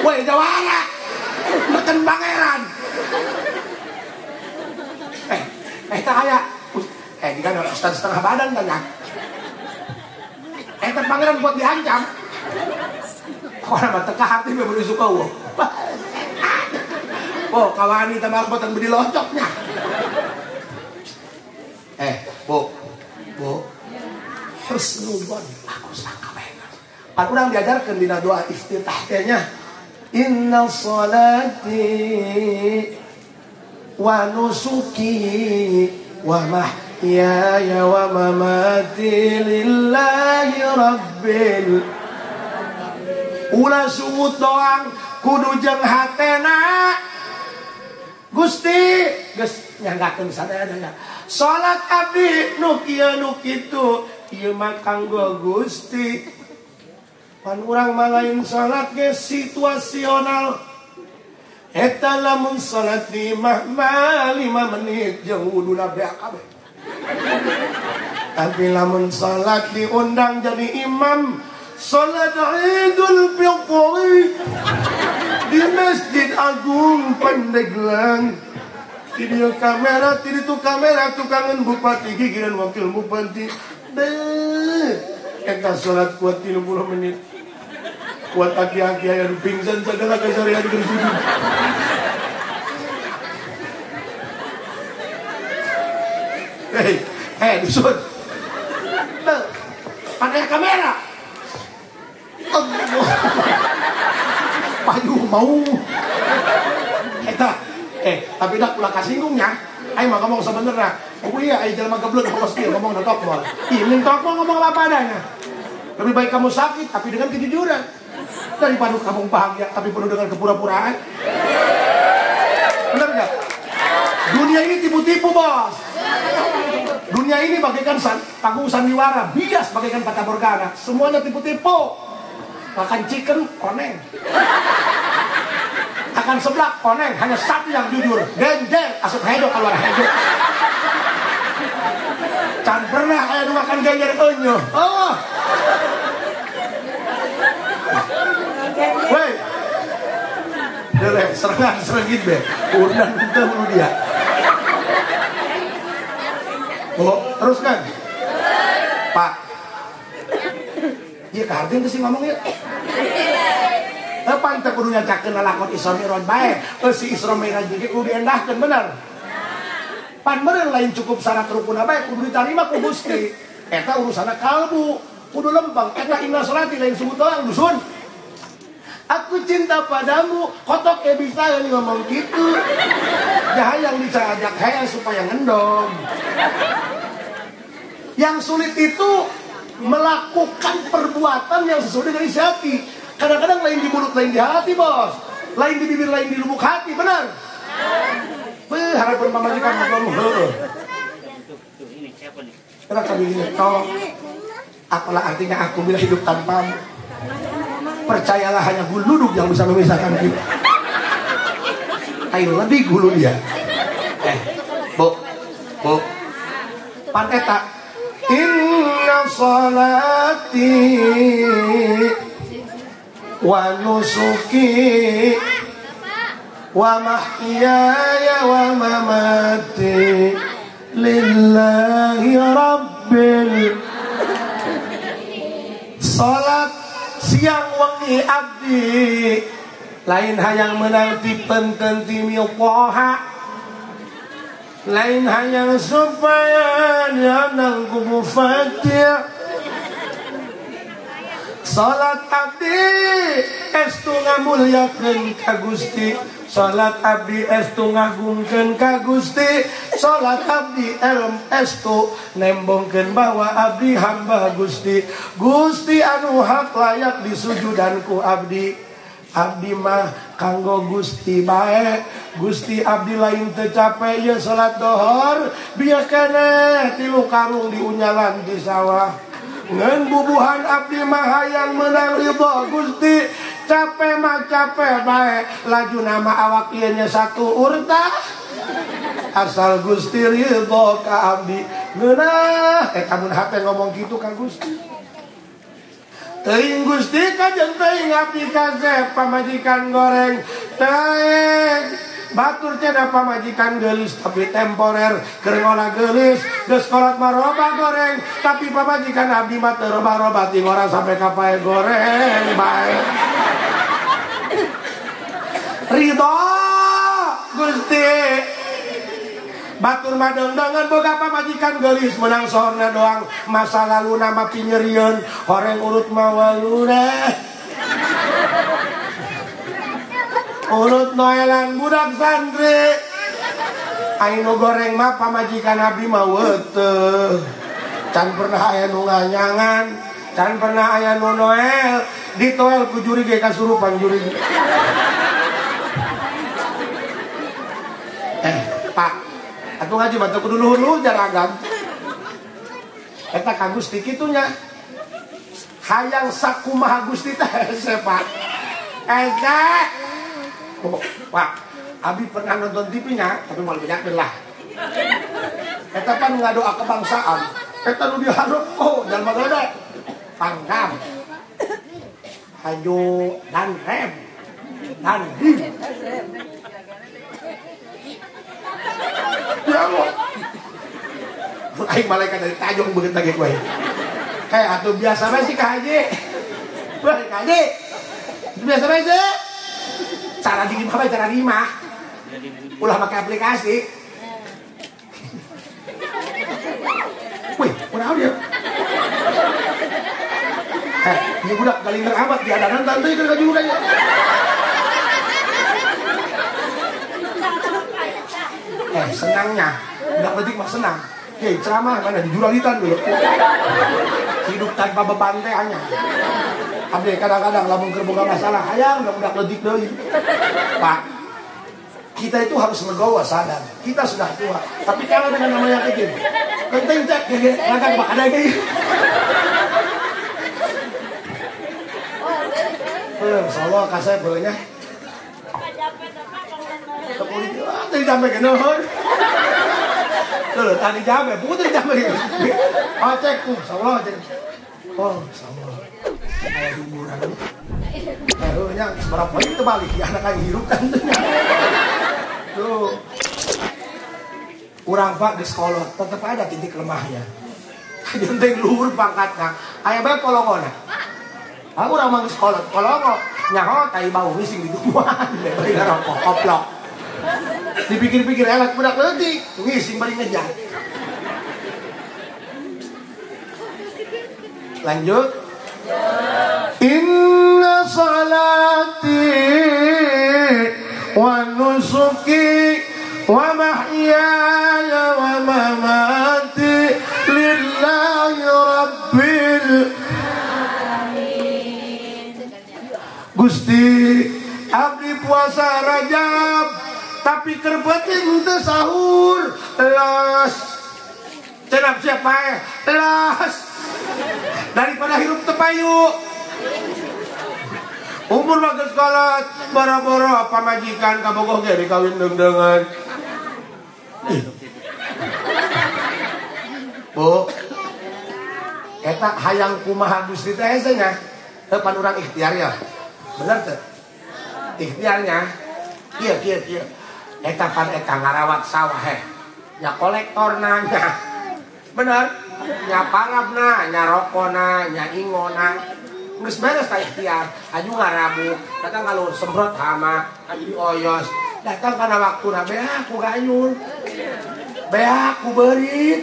Weh, jawara. Neken pangeran. Teh aya. Di kan ustaz setengah badan kan ya. Teh pangeran buat diancam. Orang mah teka hati beli suka wo. Oh, kawani tambah boten beli loncoknya. Bu. Bu. Husnudzon aku sangka bae. Pan urang diajarkeun dina doa iftitah teh nya. Inna salati wa nusuki wa mahyaya wa mamati lillahi rabbil. Ulah sungut doang kudu jeung hatena. Gusti geus nyanggakeun sadayana. Salat abdi nu kieu nu kitu ieu mah kanggo Gusti. Pan urang mah lain salat ge situasional. Eta lamun salat di imah mah 5 menit jeung wuduna beak kabeh. Tapi lamun salat diundang jadi imam salat Idul Fitri di Masjid Agung Pandeglang. Di dia kamera, di itu kamera tukangan bupati gigiran wakil bupati. Beuh, eta salat kuat 30 menit. Kuat aki-aki aya nu pingsan sagala kasarian di sini. Hei, dusun. Beuh, pakai kamera. Allah. Payu mau. Eta, tapi dak ulah kasinggungnya. Aing mah ngomong sebenerna. Oh iya, aing jelema geblek ngomong kieu ngomong na tokmol. Ih, ning tokmol ngomong apa adanya. Lebih baik kamu sakit tapi dengan kejujuran daripada kamu bahagia tapi penuh dengan kepura-puraan. Benar enggak? Dunia ini tipu-tipu, Bos. Dunia ini bagaikan panggung sandiwara, bias bagaikan fata morgana. Semuanya tipu-tipu. Makan chicken, koneng. Makan seblak, koneng. Hanya satu yang jujur, genjer. Asup hejo keluar hejo. Can pernah aya nu makan genjer euneuh. Oh. Woi. Dele serangan serengit be. Urdan teu hulu dia. Oh, teruskan. Pak. Ieu kaharti teu sih ngomong ieu. Pan teu kudu nyacakeun lalakon Isra Mi'raj bae. Si Isra Mi'raj ge kudu diendahkeun bener. Pan meureun lain cukup syarat rukunna bae kudu ditarima ku Gusti. Eta urusanna kalbu, kudu lempeng. Eta inna sholati lain sebut doang dusun. Aku cinta padamu, kotok ya bisa yang ngomong gitu. Jahayang bisa ajak hayang supaya ngendong. Yang sulit itu melakukan perbuatan yang sesuai dengan isi hati. Kadang-kadang lain di mulut, lain di hati, bos. Lain di bibir, lain di lubuk hati, benar? Beuh, harapan pamajikan ngomong heueuh. Kenapa begini? Tolong. Apalah artinya aku bila hidup tanpamu? Percayalah hanya guluduk yang bisa memisahkan kita. Ayo lebih gulu dia. Bu, bu. Pan eta. Inna sholati wa nusuki wa mahyaya wa mamati lillahi rabbil. Salat siang wengi abdi lain hayang menang ti penten ti miqoha, lain hayang supaya dianang ku Fatihah. Salat abdi estu ngamulyakeun ka Gusti, salat abdi estu ngagungkeun ka Gusti, salat abdi estu nembongkeun bahwa abdi hamba Gusti. Gusti anu hak layak disujudan ku abdi. Abdi mah kanggo Gusti bae. Gusti abdi lain teu capek ieu salat dohor, bieu keneh tilu karung diunyalan di sawah. Ngan bubuhan abdi mah hayang menang ridho Gusti. Capek mah capek bae, laju nama awak ieu nya satu urta. Asal Gusti ridho ka abdi. Ngeunah eta mun hate ngomong kitu ka Gusti. Teuing Gusti kajeun teuing abdi kasep pamajikan goreng. Teuing batur cenah pamajikan geulis tapi temporer, keur ngolah geulis geus kolot mah roba goreng, tapi pamajikan abdi mah teu roba-roba ti ngora sampai ka pae goreng bae. Ridho Gusti. Batur mah deung-deungeun boga pamajikan geulis menang sohorna doang, masa lalu nama pinyerieun, horeng urut mah waluna. Urut noelan budak santri. Ainu goreng mah pamajikan abdi mah weuteuh. Can pernah aya nu nganyangan, can pernah aya nu noel, ditoel ku juri ge kasurupan juri. Pak, atuh ngaji mah teu kudu luhur-luhur jaragam. Eta ka Gusti kitu nya. Hayang sakumaha Gusti teh hese, Pak. Eta oh, Pak, abi pernah nonton TV-nya, tapi mau banyak lah. Eta pan ngadoa kebangsaan. Eta nu dihareup oh, jalma gede. Pangdam. Hajo dan rem. Dan dim. Ya Allah. Aing malaikat dari tajong begitu lagi gue. Kayak atuh biasa bae sih Ka Haji. Wah, Ka Haji. Biasa bae sih. Cara di imah, cara di imah. Ulah pakai aplikasi. Wih, udah dia. Ini budak galinger amat di adanan tante itu gaji budaknya. Senangnya, budak detik mah senang. Hei, ceramah mana di juralitan dulu. Hidup tanpa beban teh hanya. Abdi kadang-kadang lamun keur boga masalah hayang budak leutik deui. Pak, kita itu harus legowo sadar. Kita sudah tua, tapi kalau dengan namanya kecil. Penting cek gege ngangkat Pak ada gege. Insyaallah kasep beunya. Tadi sampai ke nuhun. Tuh, tadi jambe, putih jambe. Oh, cek, insyaallah cek. Oh, insyaallah. Aya hiburan. Nya seberapa poin teu balik ya anak aing hirup kan teh. Tuh. Urang Pak di sekolah tetep ada titik lemahnya. Kajeun teh luhur pangkatna. Aya bae polongona. Ah urang mah geus kolot, polongo nyaho tai bau ngising di tumuan bari ngarokok koplok. Dipikir-pikir elek budak leutik, ngising bari ngejar. Lanjut. Inna salati wa nusuki wa mahyaya wa mamati lillahi rabbil alamin. Gusti abdi puasa Rajab tapi keur peuting teu sahur los cenap siapa los daripada hirup teu payu. Umur mah geus kolot boro-boro pamajikan kabogoh ge dikawin deung-deungan. Bu, eta hayang kumaha Gusti teh hese nya? Heuh pan urang ikhtiar ya. Bener teu? Ikhtiarnya. Kieu kieu kieu. Eta pan eta ngarawat sawah heh. Nya kolektorna nya. Bener? Nya parabna, nya rokona, nya ingona. Geus beres ta ikhtiar, aju ngarabu, datang kalau semprot hama, aju oyos, datang kana waktuna beak ku ganyur. Beak ku beurit.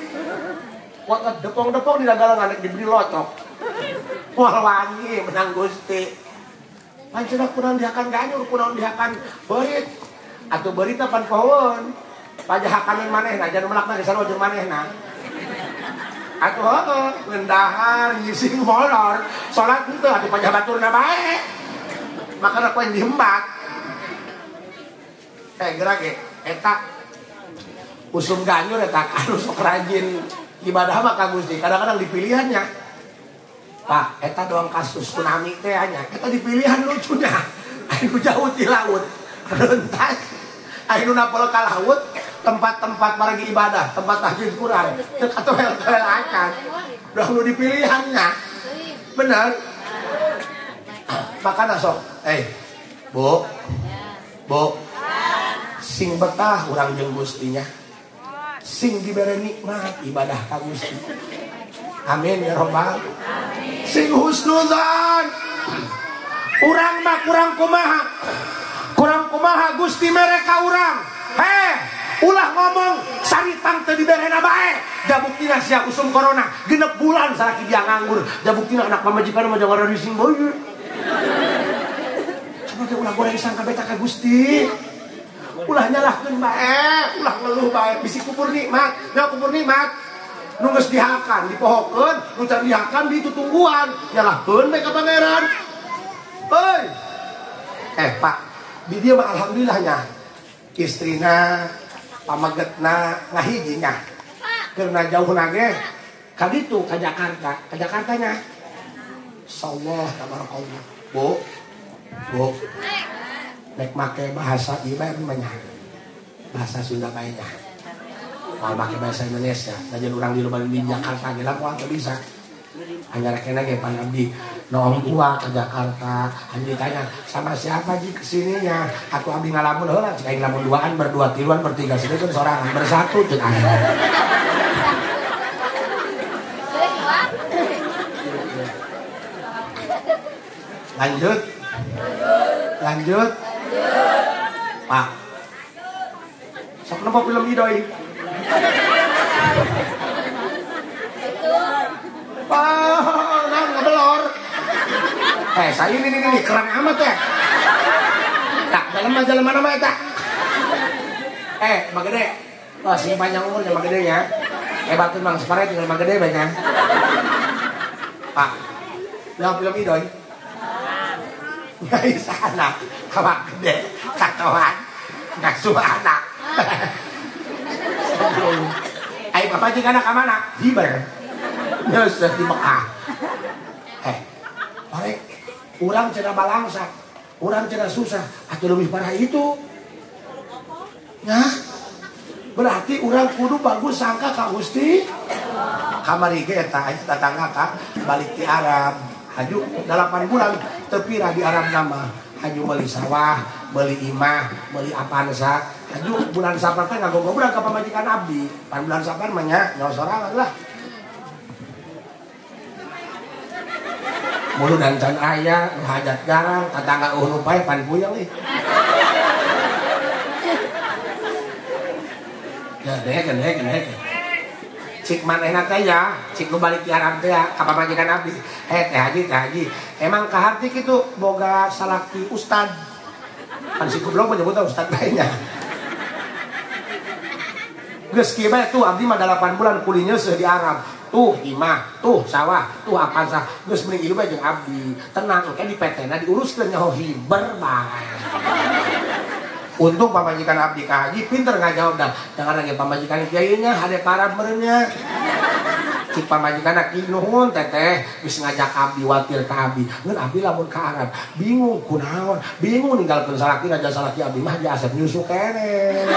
Kuat depong-depong di dagalan anak diberi locok. Wah wangi menang Gusti. Pancena kunaon dihakan ganyur, kunaon dihakan beurit. Atuh beurit pan pohoeun. Pajahakaneun manehna, jangan melakna geus sarua jeung manehna. Atuh heueuh, ngendahar, ngising molor, salat henteu atuh pajah baturna bae. Makana ku yang dihembat. Gerak ge eta usum ganyur eta anu sok rajin ibadah mah ka Gusti, kadang-kadang dipilihannya. Pak, eta doang kasus tsunami teh nya. Eta dipilihan lucunya. Anu jauh di laut, rentas. Anu napol ka laut, tempat-tempat margi ibadah, tempat tahajud kurang. Teu katoel-toel acan. Udah nu dipilihannya. Bener? Makana sok, Bu. Bu. Sing betah urang jeung Gustinya. Sing dibere nikmat ibadah ka Gusti. Amin ya robbal. Sing husnuzan. Urang mah kurang kumaha. Kurang kumaha Gusti mere ka urang. Heh, ulah ngomong saritang teu diberena bae. Jabuktina sia usum corona, 6 bulan salaki dia nganggur. Jabuktina anak pamajikan mah jangan rising bae. Coba teh ulah goreng sangka beta ka Gusti. Ulah nyalahkeun bae, ulah ngeluh bae, bisi kubur nikmat, nya kubur nikmat. Nu geus dihakan, dipohokeun, nu can dihakan ditutungguan, nyalahkeun bae ka pangeran. Heuy. Pak, di dieu mah alhamdulillahnya istrina pamegetna ngahijinya. Karena jauh nage ka ditu ka Jakarta, ka Jakartanya. Insyaallah tabarakallah. Bu. Bu. Nek make bahasa ieu bae mah nya. Bahasa Sunda bae nya. Moal make bahasa Indonesia. Najan urang di luar di Jakarta ge lah moal teu bisa. Hanya rekena ge pan abdi noong tua ke Jakarta, hanya ditanya sama siapa ji kesininya, aku abdi ngalamun heula, cik aing lamun duaan, berdua, tiluan, bertiga, sini kan sorangan, bersatu cek aing. Lanjut. Lanjut. Pak. Sok nempo film Idoi. Pak, nah ngebelor. Saya ini nih kerang amat ya. Tak, dalam mana mah eta? Mak Gede. Wah, sing panjang umurnya Mak Gede nya. Hebatun Mang Separe tinggal Mak Gede banyak. Pak. Yang film Idoi. Nyai sana, Mak Gede, katoan, ngasuh anak. Ayo bapak jeung anak ka mana? Hiber. Geus di Mekah. Pare urang cenah balangsa, urang cenah susah, atau lebih parah itu. Nah, berarti urang kudu bagus sangka ka Gusti. Kamari ge eta aya tetangga ka balik ti Arab. Haju 8 bulan Teu pira di Arab nama haju meuli sawah, meuli imah, meuli Avanza. Haju bulan Safar teh ngagogobrang ka pamajikan abdi. Pan bulan Safar mah nya nyaho sorangan lah. Mulu dan can aya, nu hajat garang, tatangga eueuh nu paeh pan puyeng ih. Ya deh, deh. Cik manehna teh ya, cik nu balik ti Arab teh ya, ka pamajikan abdi. Teh haji, teh haji. Emang kaharti kitu boga salaki ustad. Pan si goblok menyebutna ustad bae nya. Geus kieu bae tuh abdi mah 8 bulan kulinya seuh di Arab. Tuh imah, tuh sawah, tuh Avanza. Geus mending ieu bae jeung abdi. Tenang, engke di PT-na diuruskeun nyaho hiber bae. Untung pamajikan abdi ka haji pinter ngajawab dah. Jangan lagi pamajikan kiai nya hade parab meureun. Cik pamajikan ki nuhun teteh geus ngajak abdi watir ka abdi. Ngeun abdi lamun ka Arab bingung kunaon, bingung ninggalkeun salaki raja salaki abdi mah di asep nyusu keneh.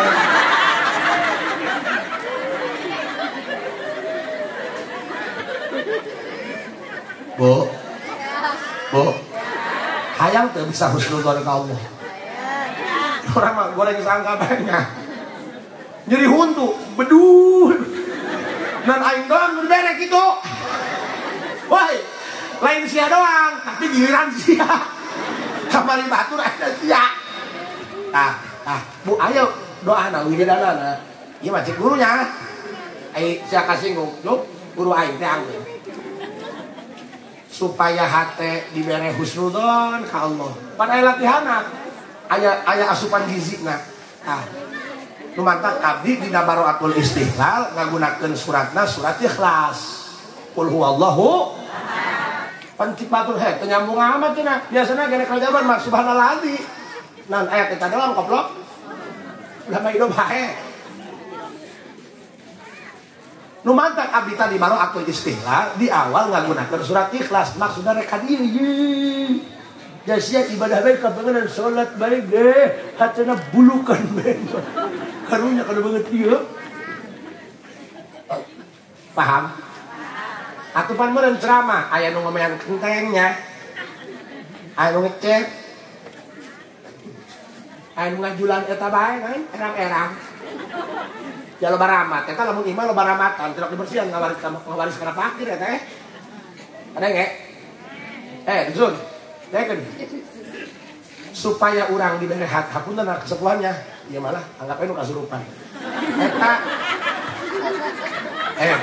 Bu, bu, hayang teu bisa husnudzon ka Allah. Orang mah goreng sangka banyak. Nyeri huntu, bedul. Dan aing doang nu dibere kitu. Woi, lain sia doang, tapi giliran sia. Kamari batur aya sia. Tah, tah, Bu ayo doana wiridana. Ieu mah cek gurunya. Ai sia kasinggung, juk guru aing teh anggeun. Supaya hate dibere husnudzon ka Allah. Pan aya latihana, aya asupan gizina. Tah, nu mantak abdi dina baroatul istihlal ngagunakeun suratna surat Ikhlas. Qul huwallahu ahad. Pan cipatur he teu nyambung amat cenah. Biasana gene kalajaban mah subhanallah. Nan ayat eta doang goblok. Ulah mah hidup bae. Nu mantak abdi tadi baroatul istihlal di awal ngagunakeun surat Ikhlas maksudna rek ka dieu ye. Sia ibadah bae kabangenan salat bae deh hatena bulukan bae. Karunya kada banget ieu. Paham? Atuh pan meureun ceramah aya nu ngomean kentengnya. Aya nu ngecek. Aya nu ngajulan eta bae kan erang-erang. Ya loba ramat, eta lamun imah loba ramatan, tidak dibersihan ngawaris kana pakir eta eh. Ada nge? Dusun. Dekeun. Supaya urang dibere hak hapunten kesepuhannya, ieu malah anggap nu kasurupan. Eta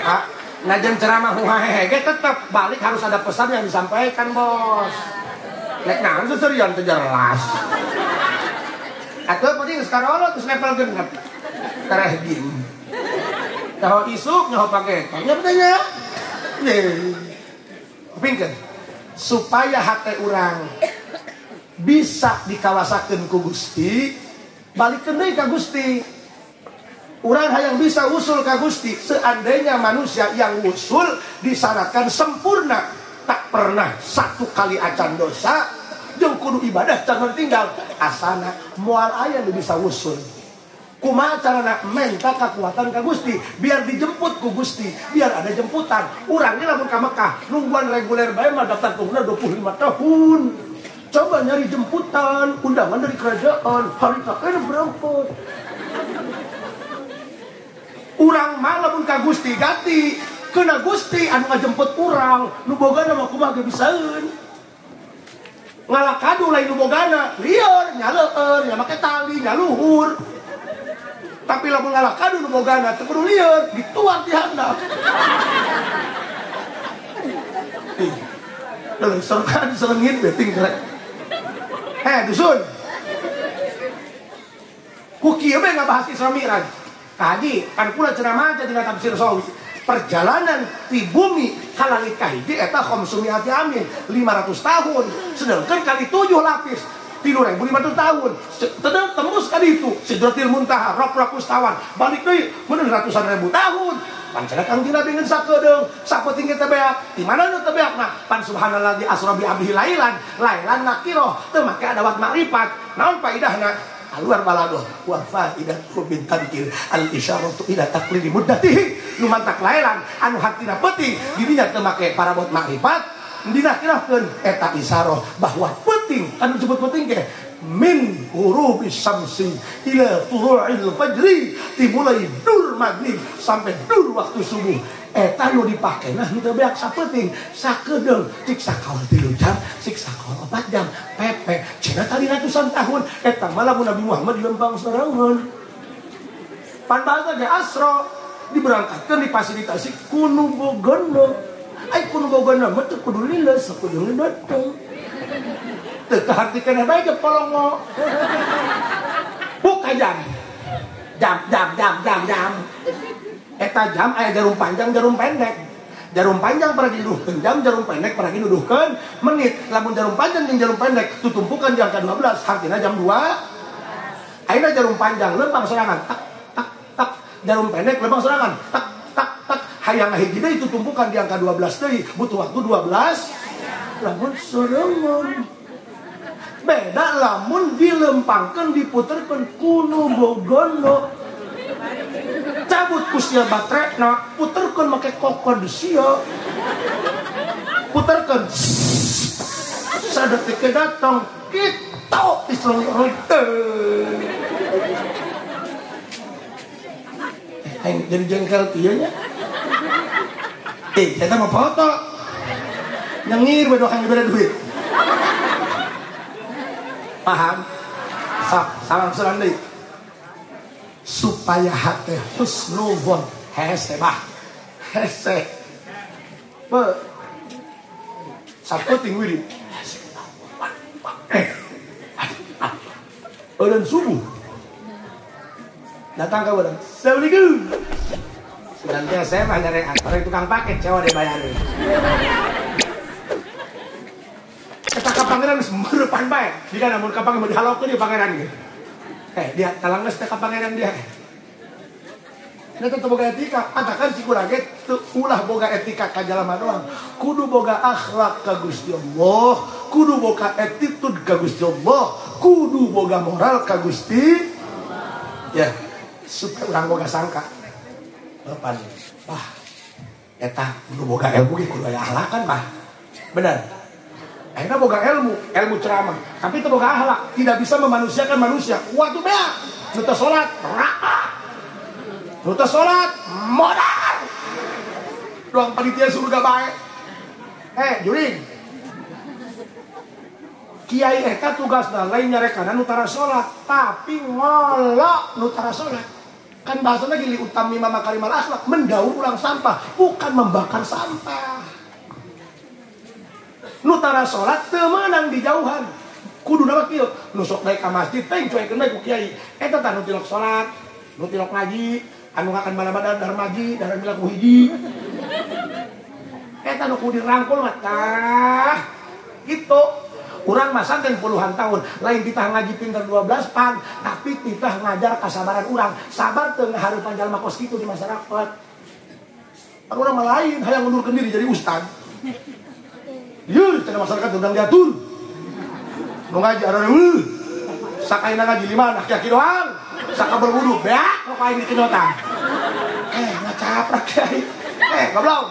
Pak, najan ceramah huhahehe ge tetep balik harus ada pesan yang disampaikan, Bos. Nek naon seserian teu jelas. Atuh penting sekarang terus level genep. Tereh gim. Nyaho isuk, nyaho pakai. Nya pentingnya. Kupingkeun. Supaya hate urang bisa dikawasakeun ku Gusti, balikeun deui ka Gusti. Urang hayang bisa usul ka Gusti. Seandainya manusia yang usul disyaratkan sempurna, tak pernah satu kali acan dosa, jeung kudu ibadah jangan tinggal. Asana moal aya nu bisa usul. Kumaha carana menta kekuatan ka Gusti biar dijemput ku Gusti, biar ada jemputan. Urang ge lamun ka Mekah nungguan reguler bae mah daftar tungguna 25 tahun. Coba nyari jemputan, undangan dari kerajaan, hari terakhir berangkat. Urang mah lamun ka Gusti ganti, kena Gusti anu ngajemput urang, nu bogana mah kumaha ge bisaeun. Ngalakadu lain nu bogana, lieur, nyaleueur, nya make tali, nyaluhur. Tapi lamun ngalakadu nu bogana teu kudu lieur, dituang di handap. Leuh sorkan selengit beting kerek. Dusun. Ku kieu bae ngabahas Isra Mi'raj. Tadi kan kula ceramah teh dina tafsir Sawi. Perjalanan di bumi ka langit kahiji eta khamsumiati amin, 500 tahun. Sedangkan kali 7 lapis 3.500 tahun. Tedeng tembus kali itu Sidratil Muntaha, rok-rok tawan. Balik deui meureun ratusan ribu tahun. Pancana Kangjeng Nabi ngeun sakedeung, sapenting teh beak. Di mana nu teh beakna? Pan subhanalladzi asra bi abdihi lailan, lailan nakiroh, teu make ada wat makrifat. Naon paidahna? Aluar baladoh wa faidatu bin tankil al isyaratu ila taqlili muddatihi. Nu mantak lailan anu hartina peuting, dirinya teu make parabot makrifat. dinakirahkeun eta isyarah bahwa penting anu disebut penting ge min ghurubi syamsi ila tulu'il fajri, dimulai dur maghrib sampai dur waktu subuh. Eta nu dipake nah teu beak sapeuting sakedeung cik sakaol 3 jam cik sakaol 4 jam pepe cenah tadi ratusan tahun eta mah lamun Nabi Muhammad lempang sorangan pan bahasa ge asro diberangkatkeun difasilitasi kuno bogono ai kuno bogono mah teu kudu liles kudu dateng teu kaharti keneh bae ge polongo buka jam jam jam jam jam jam eta jam aya jarum panjang jarum pendek. Jarum panjang paragi nuduhkeun jam, jarum pendek paragi nuduhkeun menit. Lamun jarum panjang jeung jarum pendek tutumpukan di angka 12 hartina jam 2. Ayeuna jarum panjang lempang sorangan tak tak tak, jarum pendek lempang sorangan tak tak tak, hayang hiji deui tutumpukan di angka 12 deui butuh waktu 12. Lamun sorangan beda lamun dilempangkeun diputerkeun kuno bogono cabut ku sia baterena puterkeun make kokod sia puterkeun sadetik datang kitu diselong aing jadi jengkel kieu nya eta mah foto nyengir we doang dibere duit paham sok salam salam deui supaya hati husnuzon hese bah hese be sapeting wirid eureun subuh datang ka urang assalamualaikum sedang teh saya mah nyari antar tukang paket cewek dibayarin eta ka pangeran geus meurepan bae jika namun ka pangeran dihalokeun di pangeran ge. Dia talang geus teh ka pangeran dia. Nah, teu boga etika, katakan si kurang ge teu ulah boga etika ka jalma doang. Kudu boga akhlak ka Gusti Allah, kudu boga attitude ka Gusti Allah, kudu boga moral ka Gusti Allah. Ya, supaya urang boga sangka. Bapan, bah, eta kudu boga ilmu ge kudu aya akhlak kan, bah. Bener. Akhirnya boga ilmu, ilmu ceramah, tapi itu boga akhlak, tidak bisa memanusiakan manusia. Waktu beak, nu teu salat, raka. Nu teu salat, modal. Doang panitia surga bae. Juring. Kiai eta tugasna lain nyarekana nu tara salat, tapi ngolok nu tara salat. Kan bahasana gili utami makarimal akhlak, mendaur ulang sampah, bukan membakar sampah. Nu tara salat teu meunang dijauhan. Kuduna mah kieu, nu sok naik ka masjid teh cuekeun bae ku kiai. Eta tah nu tilok salat, nu tilok ngaji, anu ngakan mana-mana darmaji, darmila ku hiji. Eta nu kudu dirangkul mah tah. Gitu. Urang mah santen puluhan tahun, lain titah ngaji pinter 12 pan, tapi titah ngajar kasabaran urang. Sabar teu ngahareupan jalma kos kitu di masyarakat. Pan urang mah lain hayang ngundurkeun diri jadi ustad. Yeuh, cenah masyarakat undang diatur. Nu ngaji ada eueuh. Sakaina ngaji lima aki-aki doang. Saka berwudu beak rok aing dikenyotan. Ngacaprak kiai. Goblok.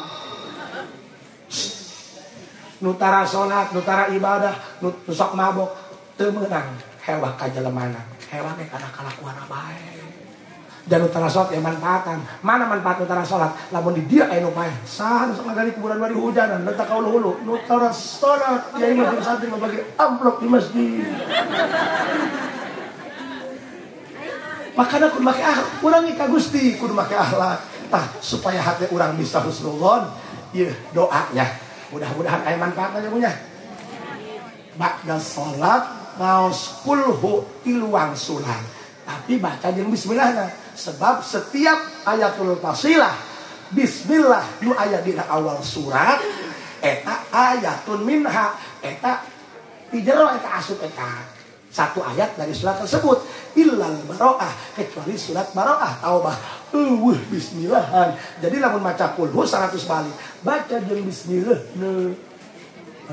Nu tara salat, nu tara ibadah, nu sok mabok teu meunang hewa ka jelemana. Hewa ge kana kalakuan bae. Dan nu tara salat ya manfaatan. Mana manfaat nu tara salat? Lamun di dieu aya nu paeh. Saha nu sok ngagali kuburan bari hujanan, letak ka hulu-hulu. Nu tara salat kiai mah jeung santri mabagi amplop di masjid. Makana kudu make akhlak, urang ka Gusti kudu make akhlak. Tah supaya hati urang bisa husnudzon, ieu doanya. Mudah-mudahan aya manfaatna punya. Ba'da salat ngaos kulhu tilu wangsulan. Tapi baca jeung bismillahna. Sebab setiap ayatul fasilah bismillah nu aya dina awal surat eta ayatun minha eta di jero eta asup eta satu ayat dari surat tersebut illal baroah kecuali surat baroah taubah eueuh bismillahan. Jadi lamun maca kulhu 100 balik baca jeung bismillah nu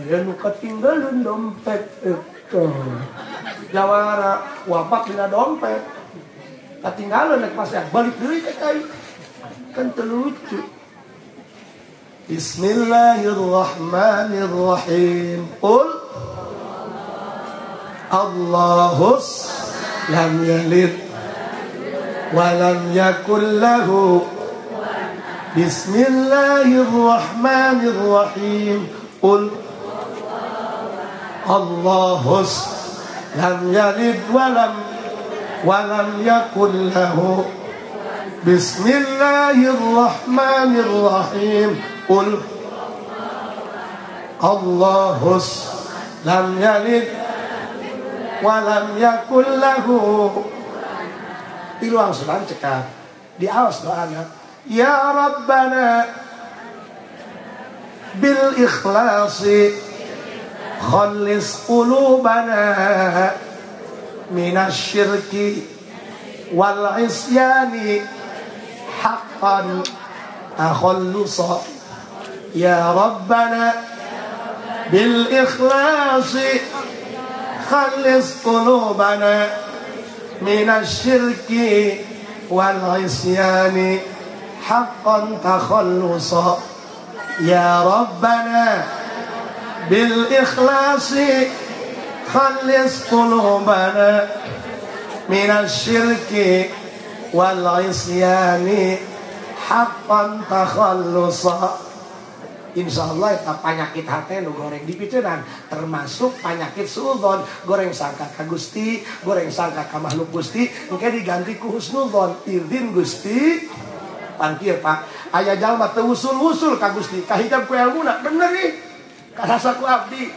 aya nu katinggalan dompet eta jawara wapak dina dompet katinggalan rek pasea balik deui ka kai kan teu lucu. Bismillahirrahmanirrahim. Qul Allahus lam yalid wa lam yakul lahu. Bismillahirrahmanirrahim. Qul Allahus lam yalid wa lam yakul lahu. Bismillahirrahmanirrahim. Qul Allahus lam yalid wa lam yakul lahu. Tilu angsulan cekap diaos doana. Ya Rabbana bil ikhlasi khallis qulubana minasyirki wal isyani haqqan takhallusa. Ya Rabbana bil ikhlasi khallis qulubana minasyirki wal isyani haqqan takhallusa. Ya Rabbana bil ikhlasi khallis qulubana minasyirki wal isyani haqqan takhallusa. Insyaallah eta panyakit hate nu goreng dipiceunan termasuk panyakit suudzon, goreng sangka ka Gusti, goreng sangka ka makhluk Gusti, engke diganti ku husnudzon, izin Gusti. Pangkir Pak, aya jalma teu wusul-wusul ka Gusti, kahijab ku elmuna, bener ih. Karasa ku abdi.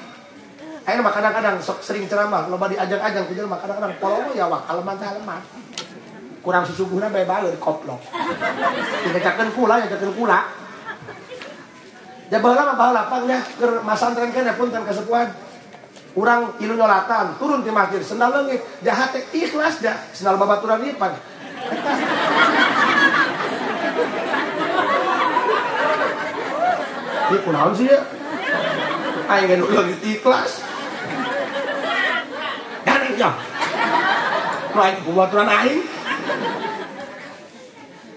Ayeuna mah kadang-kadang sok sering ceramah, loba diajang-ajang ku jelema kadang-kadang polongo ya wah kaleman teh lemah. Kurang susuguhna bae baleur koplok. Dibecakeun kula, nyacakeun kula. Ya baheula mah baheula pangnya keur masantren keneh punten kasepuhan. Urang ilu nyolatan, turun ti masjid, sendal leungit, jahat teh ikhlas ja, sendal babaturan ieu pan. Ieu kunaon sih ya? Aing ge nu leungit ikhlas. Dan ya. Nu aing babaturan aing.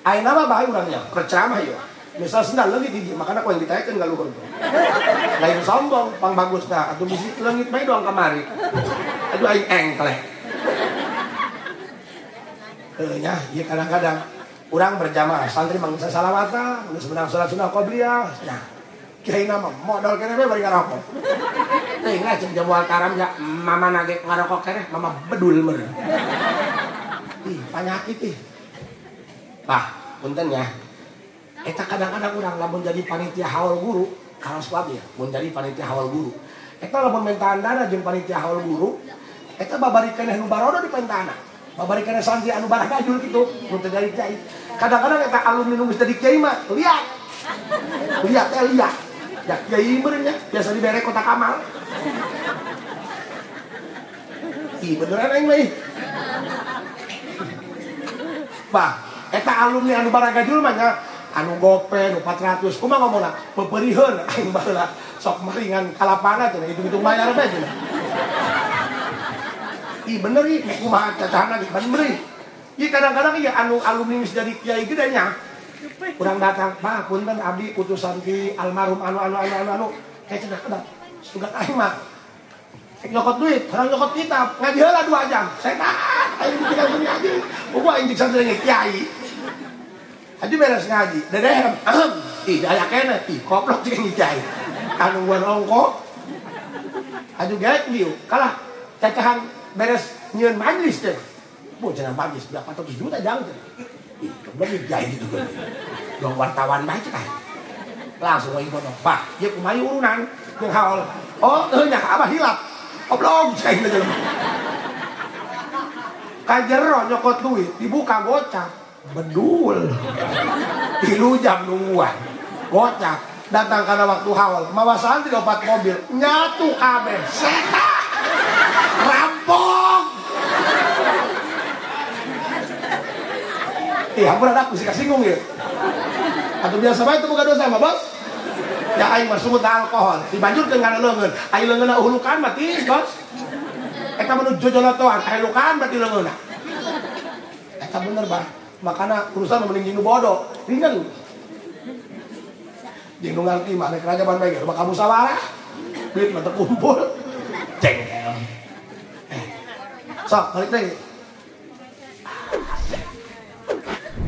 Aing mah bae urangnya, keur ceramah ieu. Misal sendal leungit hiji, makana ku yang ditaekeun ka luhur tuh. Lain sombong, pang bagusna, atuh bisi leungit bae doang kamari. Aduh aing engklek. Heuh nya, ieu kadang-kadang urang berjamaah, santri mangsa salawatan, geus menang salat sunah qobliyah. Nah, kiai mah modal keneh bae bari ngarokok. Teuing lah jeung jamu karam ya, mama nage ngarokok keneh, mama bedul meureun. Ih, panyakit ih. Bah, punten ya. Eta kadang-kadang urang lamun jadi panitia haul guru, kalau suami ya, mun jadi panitia haul guru. Eta lamun mentaan dana jeung panitia haul guru, eta babari keneh nu barodo di pentana. Babari keneh santri anu baragajul kitu, mun teu jadi kiai. Kadang-kadang eta alumni nu geus jadi kiai mah, lihat. Lihat teh lihat. Ya kiai meureun nya, biasa dibere kotak amal. Ih, beneran aing mah ih. Bah, eta alumni anu baragajul mah nya anu gope nu 400 kumaha ngomongna peperiheun aing baheula sok maringan kalapana cenah hitung-hitung bayar bae cenah. Ih bener ih kumaha cacahana ge bener ih. Ieu kadang-kadang ieu anu alumni geus jadi kiai gede nya. Urang datang, "Bah, punten abdi utusan ti almarhum anu anu anu anu anu." Kayak cenah kedah. Sugan aing mah nyokot duit, orang nyokot kitab, ngaji heula 2 jam. Setan aing ditinggalkeun ngaji. Buku aing cik santri kiai. Haji beres ngaji, dedehem, ih aya keneh, ih koplok cik kiai. Anu wan ongko. Aju gaek dieu, kalah cacahan beres nyieun majlis teh. Bu cenah majlis berapa ratus juta jang teh. Ih, goblok kiai gitu kan. Dong wartawan bae cek aing. Langsung aing bodoh. Bah, ieu kumaha urunan jeung haul. Oh, heuh nya abah hilap. Goblok cek aing teh. Ka jero nyokot duit, dibuka gocap. Bedul 3 jam nungguan gocap datang karena waktu haul mawa santri 4 mobil nyatu kabeh setan rampok. Ih hampura aku sih kasinggung ya atau biasa bae teu boga dosa mah bos ya aing mah sungut alkohol dibanjurkeun kana leungeun aing leungeunna uhulukan mah tiis bos eta mah nu jojolotoan aing lukaan berarti leungeunna eta bener bah. Makana urusan mending jeung bodoh, ringan. Jeung nu ngarti mah rek rajaban bae bakal musyawarah. Duit mah terkumpul. Jengkel. Sok balik deui.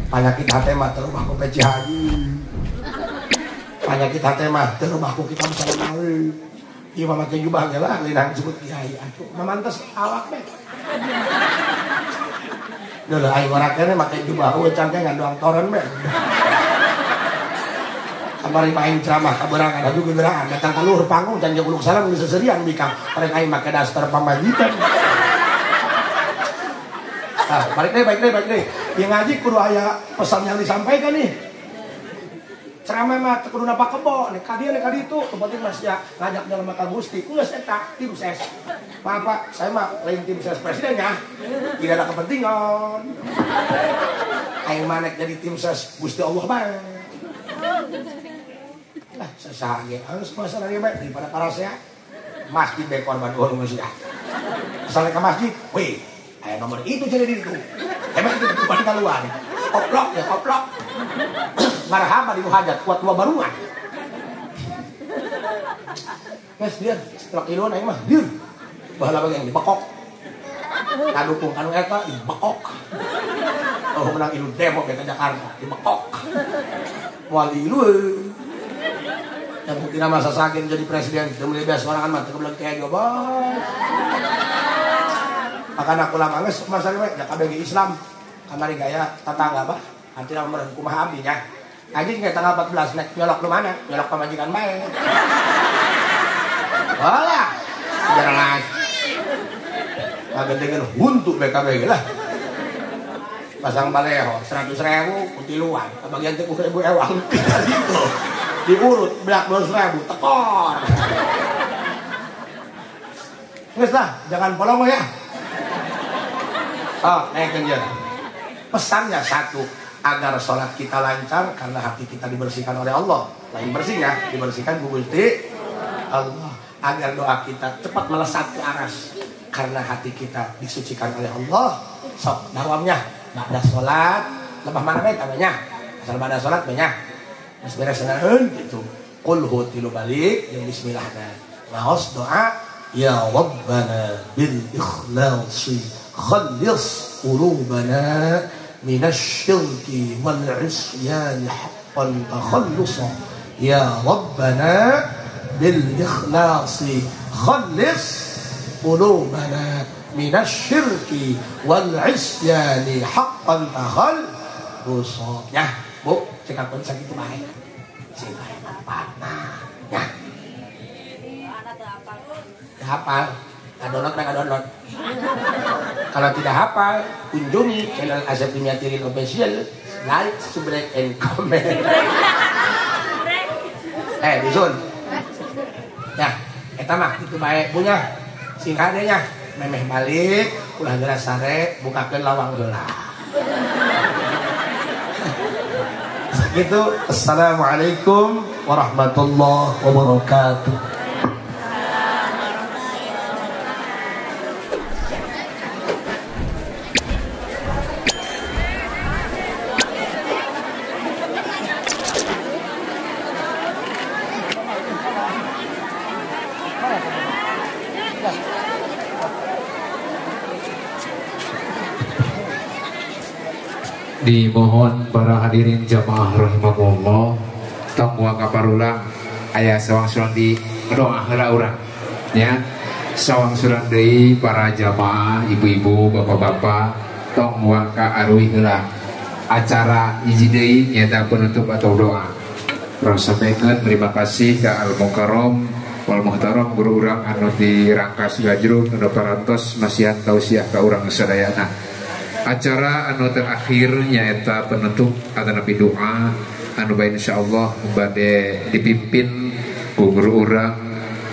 Panyakit hate mah teu rumah ku peci haji. Panyakit hate mah teu rumah ku kita bisa menawi. Ieu mah make jubah ge lah lain disebut kiai atuh. Mamantes awak be. Deuh aing ora kene make jubah eueuh cangkengan doang toren be. Kamari main ceramah kaberangan aju gegerangan datang ka luhur panggung can uluk salam geus seserian bikang. Rek aing make daster pamajikan. Ah, balik deh. Yang ngaji kudu aya pesan yang disampaikan nih. Ceramah mah kudu napa kebo, nek ka dieu nek ka ditu, penting mas ya ngajak dalam mata Gusti. Geus eta tim ses. Maaf Pak, saya mah lain tim ses presiden ya. Tidak ada kepentingan. Aing mah nek jadi tim ses Gusti Allah bae. Lah saha ge harus masalah ieu bae daripada parasea. Masjid bae korban eueuh geus ya. Asal ka masjid, weh. Ayo nomor itu jadi diriku. Emang itu bukan keluar. Koplok ya koplok. Marhaba di hajat kuat dua barungan. Guys, dia setelah kiluan aing mah dir. Baheula bagi yang dibekok. Kadukung kanu eta dibekok. Oh menang ilu demo ke Jakarta dibekok. Moal ilu. Yang buktina masa saking jadi presiden teu meuli beas sorangan mah teu kebeleg teh bos. Makana kula mah geus masa we da kabeh Islam kamari gaya tetangga bah antina meureun kumaha abdi nya. Anjing ge tanggal 14 nek nyolok nu mana? Nyolok pamajikan bae. Walah, jelas. Ngagedegeun huntu BKB lah. Pasang baleho 100.000 kutiluan, kebagian teh ku ribu ewang itu. Diurut belak 200.000 tekor. Geus lah, jangan polongo ya. Oh, naikkan ya. Pesannya satu, agar sholat kita lancar karena hati kita dibersihkan oleh Allah. Lain bersihnya, dibersihkan ku Gusti Allah. Agar doa kita cepat melesat ke aras karena hati kita disucikan oleh Allah. Sok dawamnya, ba'da sholat, lebah mana bae namanya? Asal ba'da sholat banyak. Geus beres naeun gitu. Qul hu tilu balik jeung bismillahna. Ngaos doa ya Rabbana bil ikhlasi خلص قلوبنا من الشرك والعصيان حقا تخلصا يا ربنا بالإخلاص خلص قلوبنا من الشرك والعصيان حقا تخلصا. Ya, Bu, cekap pun sakitu bae. Sing bae manfaatna. Ya. Hafal. Download, mereka download. Kalau tidak hafal, kunjungi channel Asep Dimyatirin Official, like, subscribe, and comment. Dusun. Nah, eta mah kitu bae punya. Sing hadenya memeh balik, ulah geura sare, bukakeun lawang heula. Sakitu, assalamualaikum warahmatullahi wabarakatuh. Dimohon para hadirin jamaah rahimakumullah tong moal kaparulang aya sawangsulan di doa heula urang ya. Sawangsulan deui para jamaah ibu-ibu bapak-bapak tong moal ka aruih heula acara hiji deui nyaeta penutup atau doa. Urang sampaikan terima kasih ka Al Mukarram wal Muhtaram guru urang anu di Rangkas Gajrug anu parantos masihan tausiah ka urang sadayana. Acara anu terakhir nyaeta penutup atanapi doa anu bae insyaallah bade dipimpin ku guru urang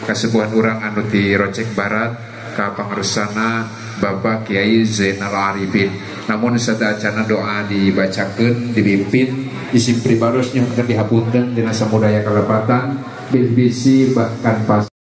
kasepuhan urang anu di Rocek Barat ka pangersana Bapak Kiai Zainal Arifin. Namun sadacana doa dibacakeun dipimpin isim pribados nyuhunkeun dihapunten dina samudaya kalepatan bil bisi bahkan pas